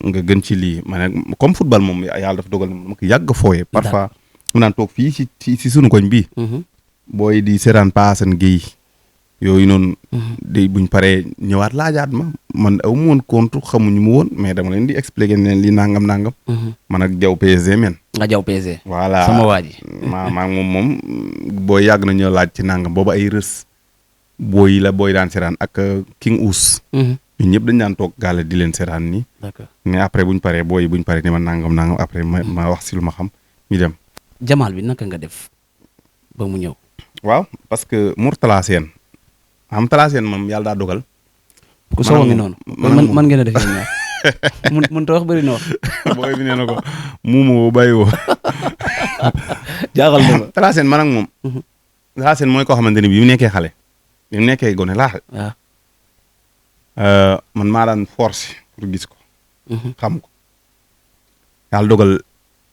nga gën ci lii ma ne comme football moom yàlla dafa dogal ma ko yàgg fooyee parfois mu naan toog fii si sunu koñ bii booy di seetaan paasan géey yooyu noonu di buñ paree ñëwaat laajaat ma man aw mu woon compte xamuñu mu woon mais dama leen di expliquer ne li nangam man ak jaw PSG men nga jaw PSG voilà sama waa ji maa moom booy yàgg na ñoo laaj ci nangam boobu ay rës booy la booy daan seetaan ak King Ous ñun ñëpp dañ daan toog gaale di leen seetaan nii d'accord mais après buñ paree booy buñ paree ni ma nangam après ma wax si lu ma xam ñu dem Jamal bi naka nga def ba mu ñëw waaw parce que Mourtala Sène Talla Sène moom yàlla daa dogal ku soxla ngi noonu man ngeen a def ñaar mun ta wax bëri na wax booy bi nee na ko muumu woo bàyyi woo jaaxal na ma Talla Sène man ak moom Talla Sène mooy koo xamante ni bi mu nekkee xale bi mu nekkee gone laa man maa daan force pour gis ko xam ko yàlla dogal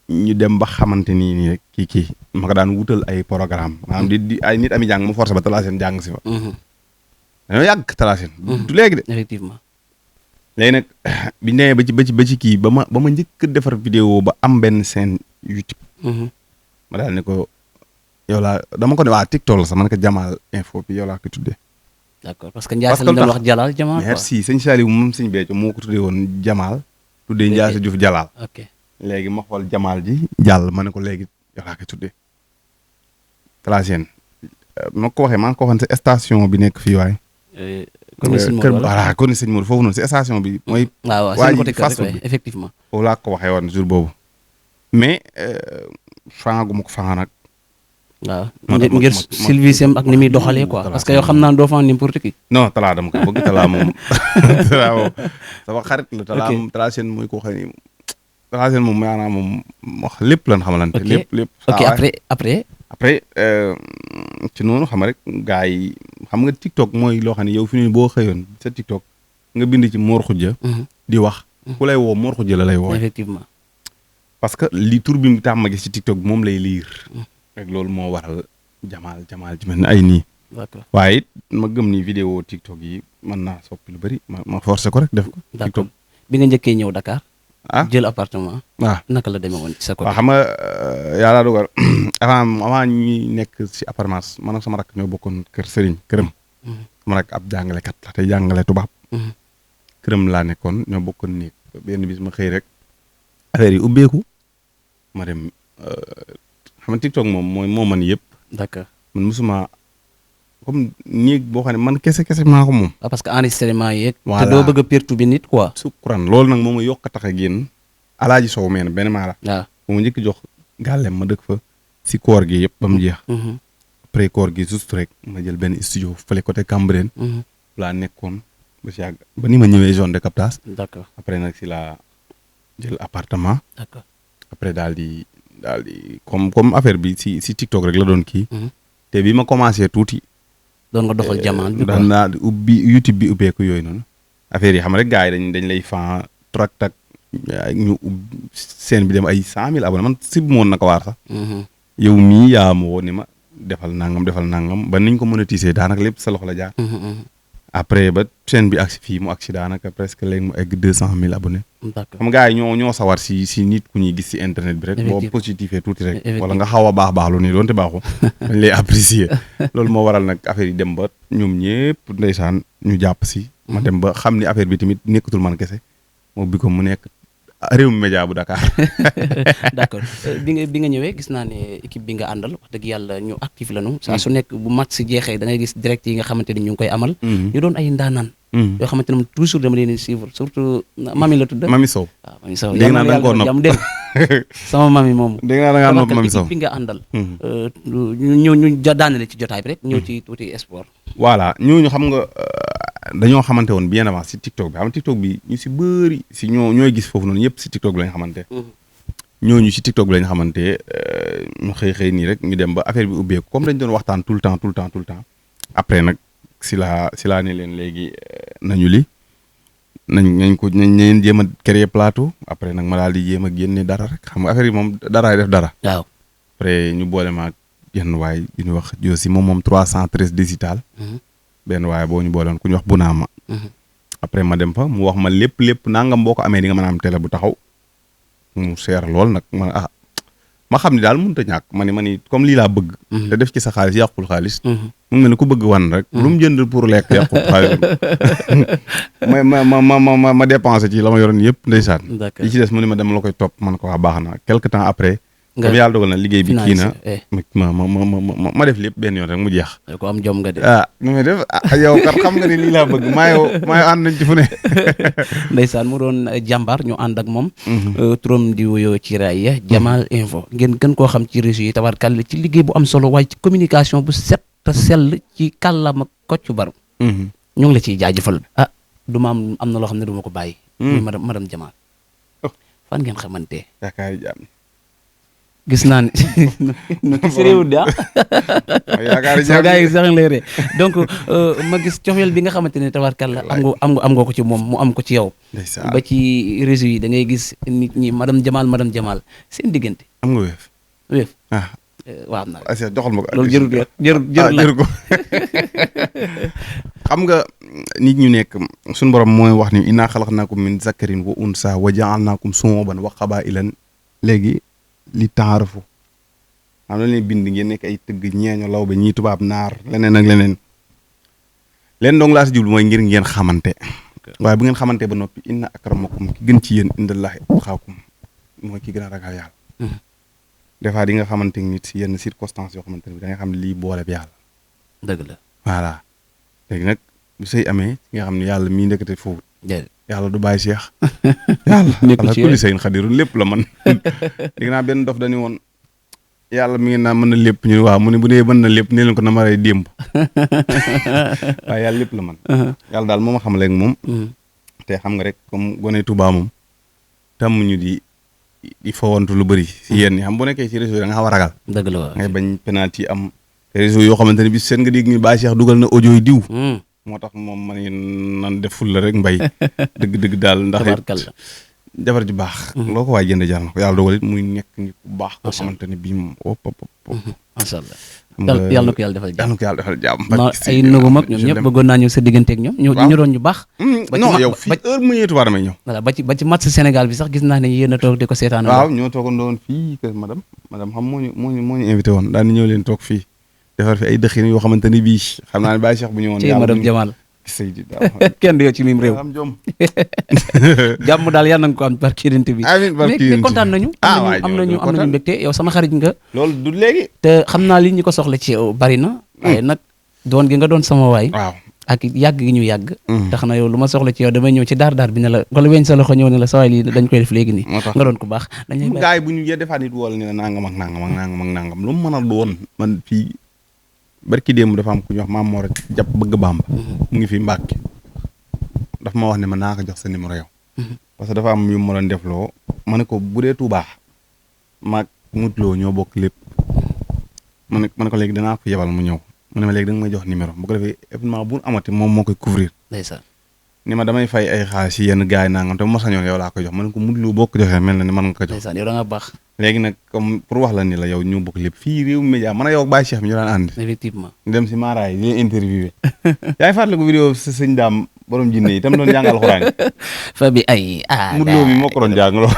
ñu dem ba xamante nii rek kii ma ko daan wutal ay programme maanaam di ay nit ami jàng mu forcé ba Talla Sène jàng si fa dañoo yàgg Talla Sène du léegi de effectivement léegi nag biñu demee ba ci kii ba ma njëkk defar vidéo ba am benn scène YouTube ma daal ne ko yow laa dama ko ne waa TikTok la sax man ko Jamal info bi yow laa ko tuddee d'accord parce que Ndiaye lañ doon wax Jalal Jamal merci sëñ Saliou moom sëñ Béthio moo ko tuddee woon Jamal tuddee Ndiaye Diouf Jalal ok léegi ma xool Jamal ji jàll ma ne ko léegi yow laa koy tuddee Talla Sène ma ko waxee maa ngi ko waxoon sa station bi nekk fii waaye voilà kon sëñ Modou foofu noonu si station bi mooy waa ji fast food effectivement foofu laa ko waxee woon jour boobu mais fangu ma ko fanga nag waaw ngir service am ak ni muy doxalee quoi parce que yow xam naa doo fa n'importe qui non Talla dama ko bëgg Talla moom Talla moom sama xarit la Talla Sène mooy koo xam ne Talla Sène moom maanaam moom wax lépp lan xamalante lépp ok après ci noonu xam rek gars yi xam nga TikTok mooy loo xam ne yow fi ne boo xëyoon sa TikTok nga bind ci Mor Khoudia di wax ku lay woo Mor Khoudia la lay woo effectivement parce que li tur bi mu tàmm gis ci TikTok bi moom lay liir rek loolu moo waral Jamal ci mel ne ay nii waaye it ma gëm ni vidéo TikTok yi mën naa soppi lu bëri ma forcé ko rek def ko TikTok bi nga njëkkee ñëw Dakar jël appartement naka la demee woon ci sa côté waaw xam nga yàlla dogal avant ñuy nekk si appartement man ak sama rakk ñoo bokkoon kër Serigne këram sama rakk ab jàngalekat la tey jàngale tubaab këram laa nekkoon ñoo bokkoon néeg benn bis ma xëy rek affaire yi ubbeeku ma dem xam nga TikTok moom moo man yëpp d'accord man mosuma comme néeg boo xam ne man kese maa ko moom parce que enregistrement yeeg te doo bëgg a perturber nit quoi sukkuran loolu nag moom ma yokk a tax a génn Alaaji Sow meen benn maa la bu ma njëkk jox gàllem ma dëkk fa si koor gi yëpp ba mu jeex après koor gi juste rek ma jël benn studio fële côté Cambérène laa nekkoon ba si yàgg ba ni ma ñëwee zone de captage d'accord après nag si laa jël appartement d'accord après daal di comme affaire bi si TikTok rek la doon kii te bi ma commencé tuuti doon nga doxal Jamal bi daan naa ubbi YouTube bi ubbeeku yooyu noonu affaire yi xam rek gars yi dañ lay fan tak ñu seen bi dem ay 100 000 abonnés man si bu moon na ko waar sax yow mii yaa ma woo ni ma defal nangam ba niñ ko monétiser daanaka lépp sa loxo la jaar après ba chaîne bi agsi fii mu agsi daanaka presque léegi mu egg 200 000 abonnés xam gars yi ñoo sawar si nit ku ñuy gis si internet bi rek boo positifé tuuti rek wala nga xaw a baax lu nii doonte baaxu dañ lay apprécier loolu moo waral nag affaire yi dem ba ñoom ñëpp ndeysaan ñu jàpp si ma dem ba xam ni affaire bi tamit nekkatul man kese moo bi ko mu nekk Rewmi Média bu Dakar d'accord bi nga ñëwee gis naa ne équipe bi nga àndal wax dëgg yàlla ñu actif lañu saa su nekk bu match si jeexee da ngay gis direct yi nga xamante ni ñu ngi koy amal ñu doon ay ndaanaan yoo xamante ne moom toujours dama leen di suivre surtout mami la tudd Mami Sow waaw Mami Sow dégg naa da nga koo nopp jam dégg sama mami moomu dégg naa da ngaa nopp Mami Sow équipe bi nga àndal ñu daanale ci jotaay bi rek ñëw ci tuuti sport voilà ñooñu xam nga dañoo xamante woon bien avant si TikTok bi xam TikTok bi ñu si bëri si ñooy gis foofu noonu ñëpp si TikTok bi lañ xamante. ñooñu si TikTok bi lañ xamante ñu xëy nii rek ñu dem ba affaire bi ubbeeku comme dañ doon waxtaan tout le temps après nag si laa ne leen léegi nañu li nañ jéem a créer plateau après nag ma daal di jéem a génne dara rek xam nga affaire yi moom daraay def dara. waaw après ñu boole ma ak yenn waay yu ñu wax Josi moom 313 digital. benn waaye boo ñu boolewoon ku ñu wax Bunaama. après ma dem fa mu wax ma lépp nangam boo ko amee di nga mën a am télé bu taxaw mu seer lool nag ma xam ne daal mënut a ñàkk ma ni comme lii laa bëgg. te def ci sa xaalis yàqul xaalis. mu mel ne ku bëgg wan rek. lu mu jënd pour lekk yàqul xaalis. ma dépensé ci la ma yoroon yëpp ndeysaan. d'accord yi ci des mu ne ma dem la koy topp man ko waa baax na quelque temps après. comme yàlla dogal na liggéey bi kii na ma def lépp benn yoon rek mu jeex. ko am jom nga de. nu may def yow kat xam nga ni lii laa bëgg maa yow ànd nañ ci fu ne. ndeysaan mu doon jàmbaar ñu ànd ak moom. turam di wuyoo ci raaya Jamal Info ngeen gën koo xam ci réseau yi tabarkàlla ci liggéey bu am solo waaye ci communication bu set te sell ci kàllaama Kocc Barma. ñu ngi la ciy jaajëfal. du ma am na loo xam ne du ma ko bàyyi. muy madame Jamal. fan ngeen xamante. yaakaar jaam. gis naa ne si réew de yaakaar sama gars yi sax lay ree donc ma gis cofeel bi nga xamante ne tabarkàlla am nga ko ci moom mu am ko ci yow. ba ci réseau yi da ngay gis nit ñi madame Jamal seen diggante. am nga wéef waaw am naa joxal ma ko loolu jërul ko xam nga nit ñu nekk suñu borom mooy wax ni innaa xalaqnaakum min zakarin wa unsa wa ja'alnaakum shu'uban wa qabaa'ilan léegi li taarafu xam na leen bind ngeen nekk ay tëgg ñeeño law ba ñii tubaab naar leneen ak leneen leen dong laa si jublu mooy ngir ngeen xamante waaye bu ngeen xamante ba noppi inna akramakum ki gën ci yéen indallaahi atqaakum mooy ki gën a ragal yàlla des fois di nga xamante nit si yenn circonstances yoo xamante ne da nga xam ne lii boole bi yàlla dëgg la voilà léegi nag bu sëy amee nga xam ne yàlla mii ndekete foofu yàlla du bàyyi Cheikh yàlla ala kulli sëyin xadirun lépp la man dégg naa benn dof dañu woon yàlla mi ngi naa mën na lépp ñu waaw mu ne bu dee mën na lépp ne leen ko na ma rey démb waaye yàlla lépp la man yàlla daal moo ma xam léegi moom te xam nga rek comme gone Touba moom tam ñu di fawantu lu bëri si yéen ñi xam bu nekkee ci réseau da nga xaw a ragal dëgg la waaw ngay bañ penalty am réseau yoo xamante ne bi seen nga dégg ni Baye Cheikh dugal na audio yi diw moo tax moom ma ne nan def ful la rek mbay dëgg daal ndax jabar ji baax loo ko waay jënd jar na ko yàlla dogal it muy nekk nit bu baax koo xamante ne bii moom macha allah yàlla na ko yàlla defal jàmm ay nagu mag ñoom ñëpp bëggoon naa ñëw sa digganteeg ñoom ñu doon ñu baax non yow fii heure mu ñëwee Touba damay ñëw voilà ba ci match Sénégal bi sax gis naa ne yéen a toog di ko seetaan waaw ñoo toogandoon fii kër madame xam moo ñu invité woon daal di ñëw leen toog fii defar fi ay dëxin yoo xamante ne bii xam naa ne Baye Cheikh bu ñëwoon ci madame Jamal Seydi kenn du yow ci mim réew jàmm daal yàlla na nga ko am barke Yonent bi mais kontaan nañu am nañu mbégte yow sama xarit nga loolu du léegi te xam naa li ñu ko soxla ci yow bari na waaye nag doon gi nga doon sama waay waaw ak yàgg gi ñu yàgg tax na yow lu ma soxla ci yow damay ñëw ci daar bi ne la wala weñ sa loxo ñëw ne la sawaay lii dañ koy def léegi nii nga doon ku baax dañ lay gars yi bu ñu defaat nit wala ne la nangam ak nangam lu mu mën a doon man fii barki démb dafa am ku ñu wax maam moo rek jàpp bëgg Bàmba mu ngi fi Mbàkke daf ma wax ne ma naa ko jox sa numéro yow parce que dafa am yu ma doon defloo ma ne ko bu dee Tuubaa maag mutloo ñoo bokk lépp ma ne ko léegi danaa ko yebal mu ñëw mu ne ma léegi da nga may jox numéro bu ko defee événement bu amati moom moo koy couvrir ndeysaan ni ma damay fay ay xaalis si yenn gars yi nangam te bu ma sañoon yow laa koy jox ma ne ko mutloo boo ko joxee mel na ni mën nga ko jox ndeysaan yow da nga baax léegi nag comme pour wax la ni la yow ñu bokk lépp fii Rewmi Média man a yow ak Baye Cheikh mi ñu daan ànd effectivement ñu dem si maaraay di leen interviewé yaa ngi fàttaliku vidéo sa sëñ daam borom jinne yi tam doon jàng alxuraan fa bi ay Modou Lo mi moo ko doon jàng loo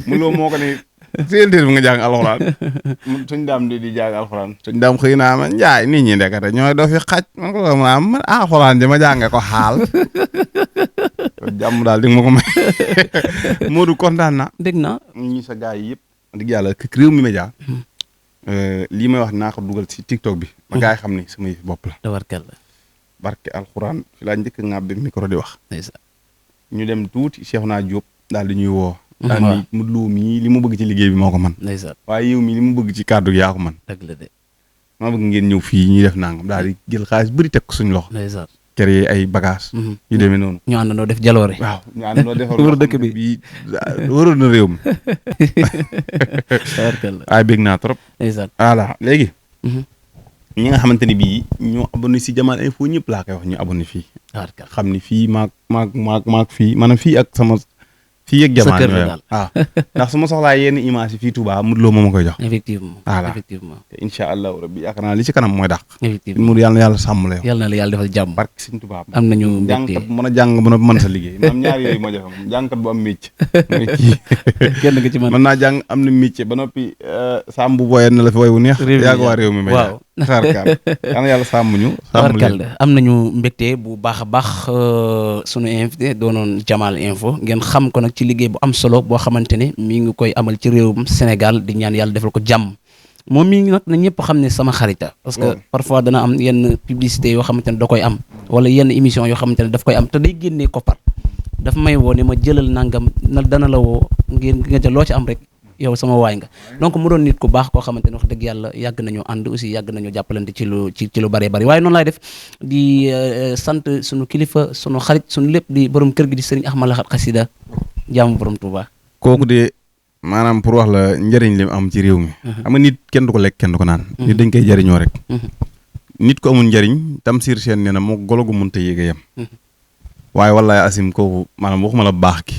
Modou Lo moo ko ni si interview bi nga jàng alxuraan sëñ daam di jàng alxuraan sëñ daam xëy naa ma njaay nit ñi ndekete ñooy doo fi xaj man ko man alxuraan ji ma jànge ko xaal jàmm daal di nga ma ko may Modou kontaan na dégg naa ñi sa gars yi yëpp dëgg yàlla Rewmi Média lii may wax naa ko dugal si TikTok bi ma gars yi xam ni sama yëf bopp la tabarkalla barke alxuraan fi laa njëkk nga bi micro di wax ñu dem tuuti Cheikhouna Diop daal di ñuy woo daal ni Modou Lo mii li mu bëgg ci liggéey bi moo ko man waaye yow mii li mu bëgg ci kàddu gi yaa ko man dëgg la de ma bëgg ngeen ñëw fii ñuy def nangam daal di jël xaalis bëri teg ko suñu loxo créer ay bagages. yu demee noonu. ñu àndandoo def jaloore. waaw ñu àndandoo defar wër dëkk bi bii waroon na réew mi. ay bég naa trop. exact voilà léegi. ñi nga xamante ni bii ñoo abonné si Jamal Info ñëpp laa koy wax ñu abonné fii. xam ni fii maag fii maanaam fii ak sama. fii ak Jamal ñooy waaw ndax su ma soxlaa yenn image yi fii Touba Modou Lo moo ma koy jox. effectivement voilà effectivement. te incha allahu rabbi yaakaar naa li ci kanam mooy dàq. effectivement Modou yàlla na yàlla sàmm la yow. yàlla na la yàlla defal jàmm. barke Sëñ Touba am nañu mbégte jàngkat bu mën a jàng ba mën sa liggéey maanaam ñaar yooyu moo jafe moom jàngkat bu am métier. kenn nga ci mën naa jàng am na métier ba noppi sàmm bu booyee na la fi way wu neex. yaa ko waa réew mi may waaw xaarkaar yal na yàlla sàmm ñu. sàmm leen am nañu mbégte bu baax a baax sunu invité doonoon Jamal Info ngeen xam ko nag ci liggéey bu am solo boo xamante ne mi ngi koy amal ci réewum Sénégal di ñaan yàlla defal ko jàmm moom mii nag na ñëpp xam ne sama xarita parce que parfois dana am yenn publicité yoo xamante ne da koy am wala yenn émission yoo xamante ne daf koy am te day génnee koppar daf may woo ne ma jëlal nangam na dana la woo ngeen nga jël loo ci am rek yow sama waay nga donc mu doon nit ku baax koo xamante ne wax dëgg yàlla yàgg nañu ànd aussi yàgg nañu jàppalante ci lu bëree bëri waaye noonu laay def di sant sunu kilifa sunu xarit sunu lépp di borom kër gi di Serigne Ahmad Lahat Xasida jaamu borom Touba. kooku de maanaam pour wax la njëriñ li am ci réew mi. xam nga nit kenn du ko lekk kenn du ko naan. nit dañ koy jëriñoo rek. nit ko amul njëriñ Tamsir Sène nee na moo golo gu mënta yéeg a yem. waaye wallaay Asim kooku maanaam waxuma la baax ki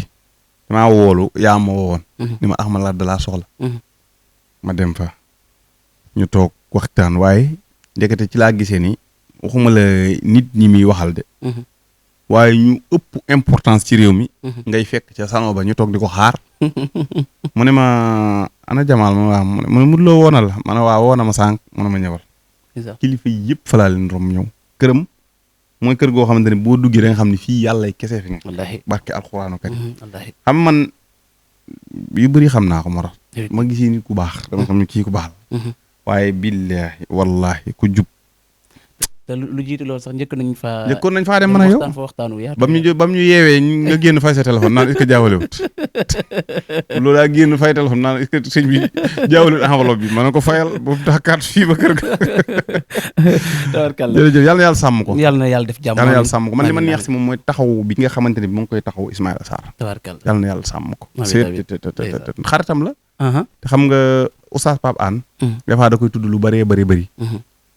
damaa woolu yaa ma woowoon. ni ma Ahmad Lahat da laa soxla. ma dem fa ñu toog waxtaan waaye ndekete ci laa gisee ni waxuma la nit ñi muy waxal de. waaye ñu ëpp importance ci réew mi. ngay fekk ca salon ba ñu toog di ko xaar. mu ne ma ana Jamal ma waaw mu ne Modou Lo woona la ma ne waaw woona ma sànq mu ne ma ñëwal. kilifa yëpp fa laa leen rom ñëw këram. mooy kër goo xamante ne boo duggee da nga xam ne fii yàlla kese fi nga. wallaahi barke alxuraanu karim. wallaahi xam man yu bëri xam naa ko moo tax. ma gisee nit ku baax dama xam ne kii ku baax la. waaye billaahi wallaahi ku jub. te lu jiitu loolu sax njëkkoon nañ faa dem mën a yow waxtaanu yaatu ba mu ñu yeewee nga génn fay sa téléphone naan est-ce que jaawalewut loolu daa génn fay téléphone naan est-ce que sëñ bi jaawalewut enveloppe bi ma ne ko fayal boobu tax carte fii ba kër ga. tabarkalla jërëjëf yàlla na yàlla sàmm ko. yàlla na yàlla def jàmm yàlla na yàlla sàmm ko man li ma neex si moom mooy taxaw bi nga xamante ne bi mu ngi koy taxaw Ismaïla Sarr. tabarkalla yàlla na yàlla sàmm ko. xaritam la. te xam nga Oustaz Pape Hann. dafa da koy tudd lu bëree bëri.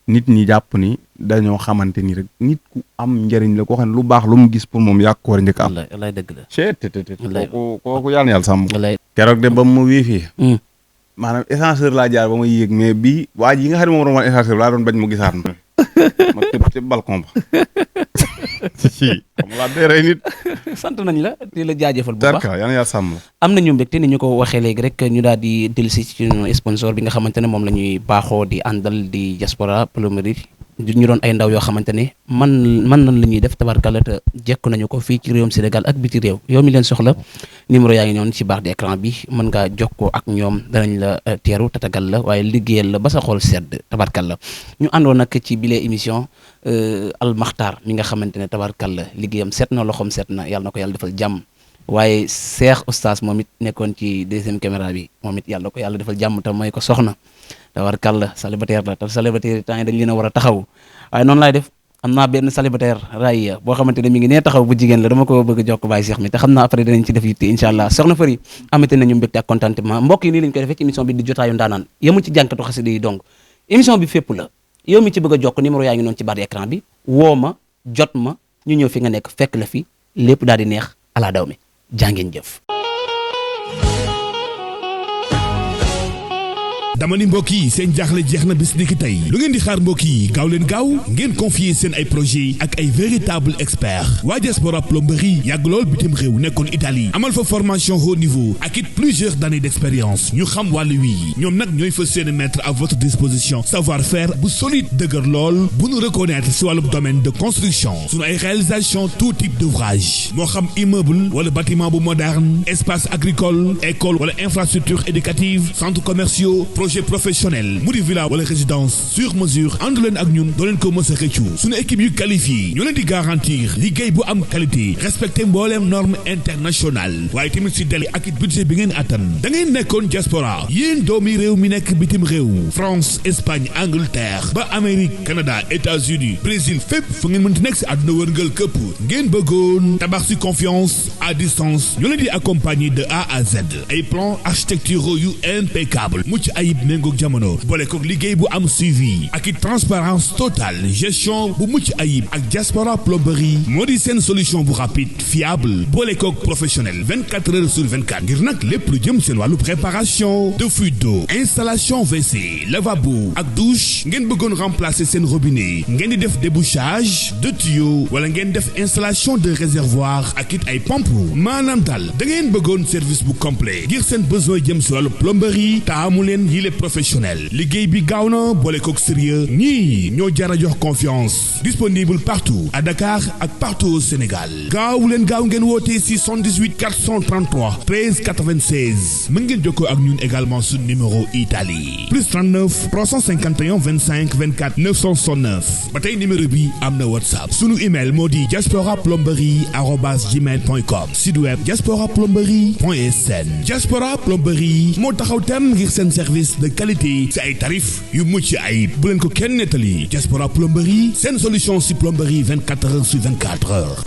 nit ñi jàpp ni dañoo xamante ni rek nit ku am njëriñ la koo xam ne lu baax lu mu gis pour moom yàq ko war a njëkk am. wallaay dëgg la. kooku yàlla na yàlla sàmm ko. keroog de ba mu wéefee. maanaam ascenseur laa jaar ba ma yéeg mais bii waa ji nga xam ne moom roman ascenseur laa doon bañ mu gisaat ma. ma tëb balcon ba. xam nga laa dee rey nit. sant nañ la di la jaajëfal bu baax yàlla na yàlla sàmm la. am nañu mbégte ni ñu ko waxee léegi rek ñu daal di dellusi ci sponsor bi nga xamante ne moom la ñuy baaxoo di àndal di Diaspora Plomberie ñu doon ay ndaw yoo xamante ne man nañ la ñuy def tabarkalla te jekku nañu ko fii ci réewum Sénégal ak biti réew yow mi leen soxla numéro yaa ngi noonu ci barre d'écran bi mën ngaa jokkoo ak ñoom danañ la teeru tatagal la waaye liggéeyal la ba sa xol sedd tabarkalla ñu àndoon nag ci bile émission Al Makhtar mi nga xamante ne tabarkalla liggéeyam set na loxoom set na yàlla na ko yàlla defal jàmm waaye Cheikh Oustaz moom it nekkoon ci deuxième caméra bi moom it yàlla ko yàlla defal jàmm te may ko soxna tabarkalla célibataire la te célibataire temps yi dañ leen a war a taxaw waaye noonu laay def am naa benn célibataire raaya boo xamante ne mi ngi nee taxaw bu jigéen la dama ko bëgg a jokk Baye Cheikh mi te xam naa après danañ ci def yitte incha allah soxna Fari amati nañu mbégte ak contentement mbokk yi nii lañ koy defee ci émission bi di jotaayu ndaanaan yemu ci jànkatu xasida yi donc émission bi fépp la yow mi ci bëgg a jokk numéro yaa ngi noonu ci barre écran bi woo ma jot ma ñu ñëw fi nga nekk fekk la fi lépp daal di neex ala daw mi jàngeen jëf. dama ni mbokk yi seen jaaxle jeex na bis ni ki tey lu ngeen di xaar mbokk yi gaaw leen gaaw ngeen confier seen ay projet ak ay véritable expert waa Diaspora Plomberie yàgg lool bitim réew nekkoon Italie amal fa formation haut niveau ak it plusieurs années d'expérience ñu xam wàllu wii ñoom nag ñooy fa seen mettre à votre disposition savoir-faire bu solide dëgër lool bu ñu reconnaître si wàllu domaine de construction sunu ay réalisation tout type d'ouvrage moo xam immeuble wala bâtiment bu moderne espace agricole école wala infrastructure éducative centres commerciaux projet professionnel mu di villa wala résidence sur mesure ànd leen ak ñun doo leen ko mës a xëccu suñu équipe yu qualifié ñoo leen di garantir liggéey bu am qualité respecté mbooleem norme internationale waaye tamit si délai ak it budget bi ngeen attan da ngeen nekkoon diaspora yéen doomi réew mi nekk bitim réew France Espagne Angleterre ba Amérique Canada États-Unis Brésil fépp fu ngeen mënti nekk si àdduna wërngal këpp ngeen bëggoon tabax si confiance à distance ñoo leen di accompagner de A à Z ay plans architecturaux yu impeccable mucc ayib méngoog jamono boole koog liggéey bu am suivi ak it transparence totale gestion bu mucc ayib ak Diaspora plomberie moo di seen solution bu rapide fiable boole koog professionnel 24 heures sur 24 ngir nag lépp lu jëm seen wàllu préparation de fuite d'eau installation WC lavabo ak douche ngeen bëggoon remplacer seen robinet ngeen di def débouchage de tuyaux wala ngeen def installation de réservoir ak it ay pompe maanaam daal da ngeen bëggoon service bu complet ngir seen besoin jëm si wàllu plomberie taamu leen yi les professionnels liggéey bi gaaw na boole koog sérieux ñii ñoo jara jox confiance disponible partout à Dakar ak partout au Sénégal gaaw ngeen woote si 78 433 13 96 mën ngeen jokkoo ak ñun également sur numéro Italie plus 39 351 25 24 969 ba tey numéro bi am na WhatsApp sunu email moo di diasporaplomberie@gmail.com site web diasporaplomberie.sn Diaspora plomberie moo taxaw tem ngir seen service de qualité ci ay tarif yu mucc ayib bu leen ko kenn nettali Diaspora plomberie seen solution si plomberie 24 heures sur 24 heures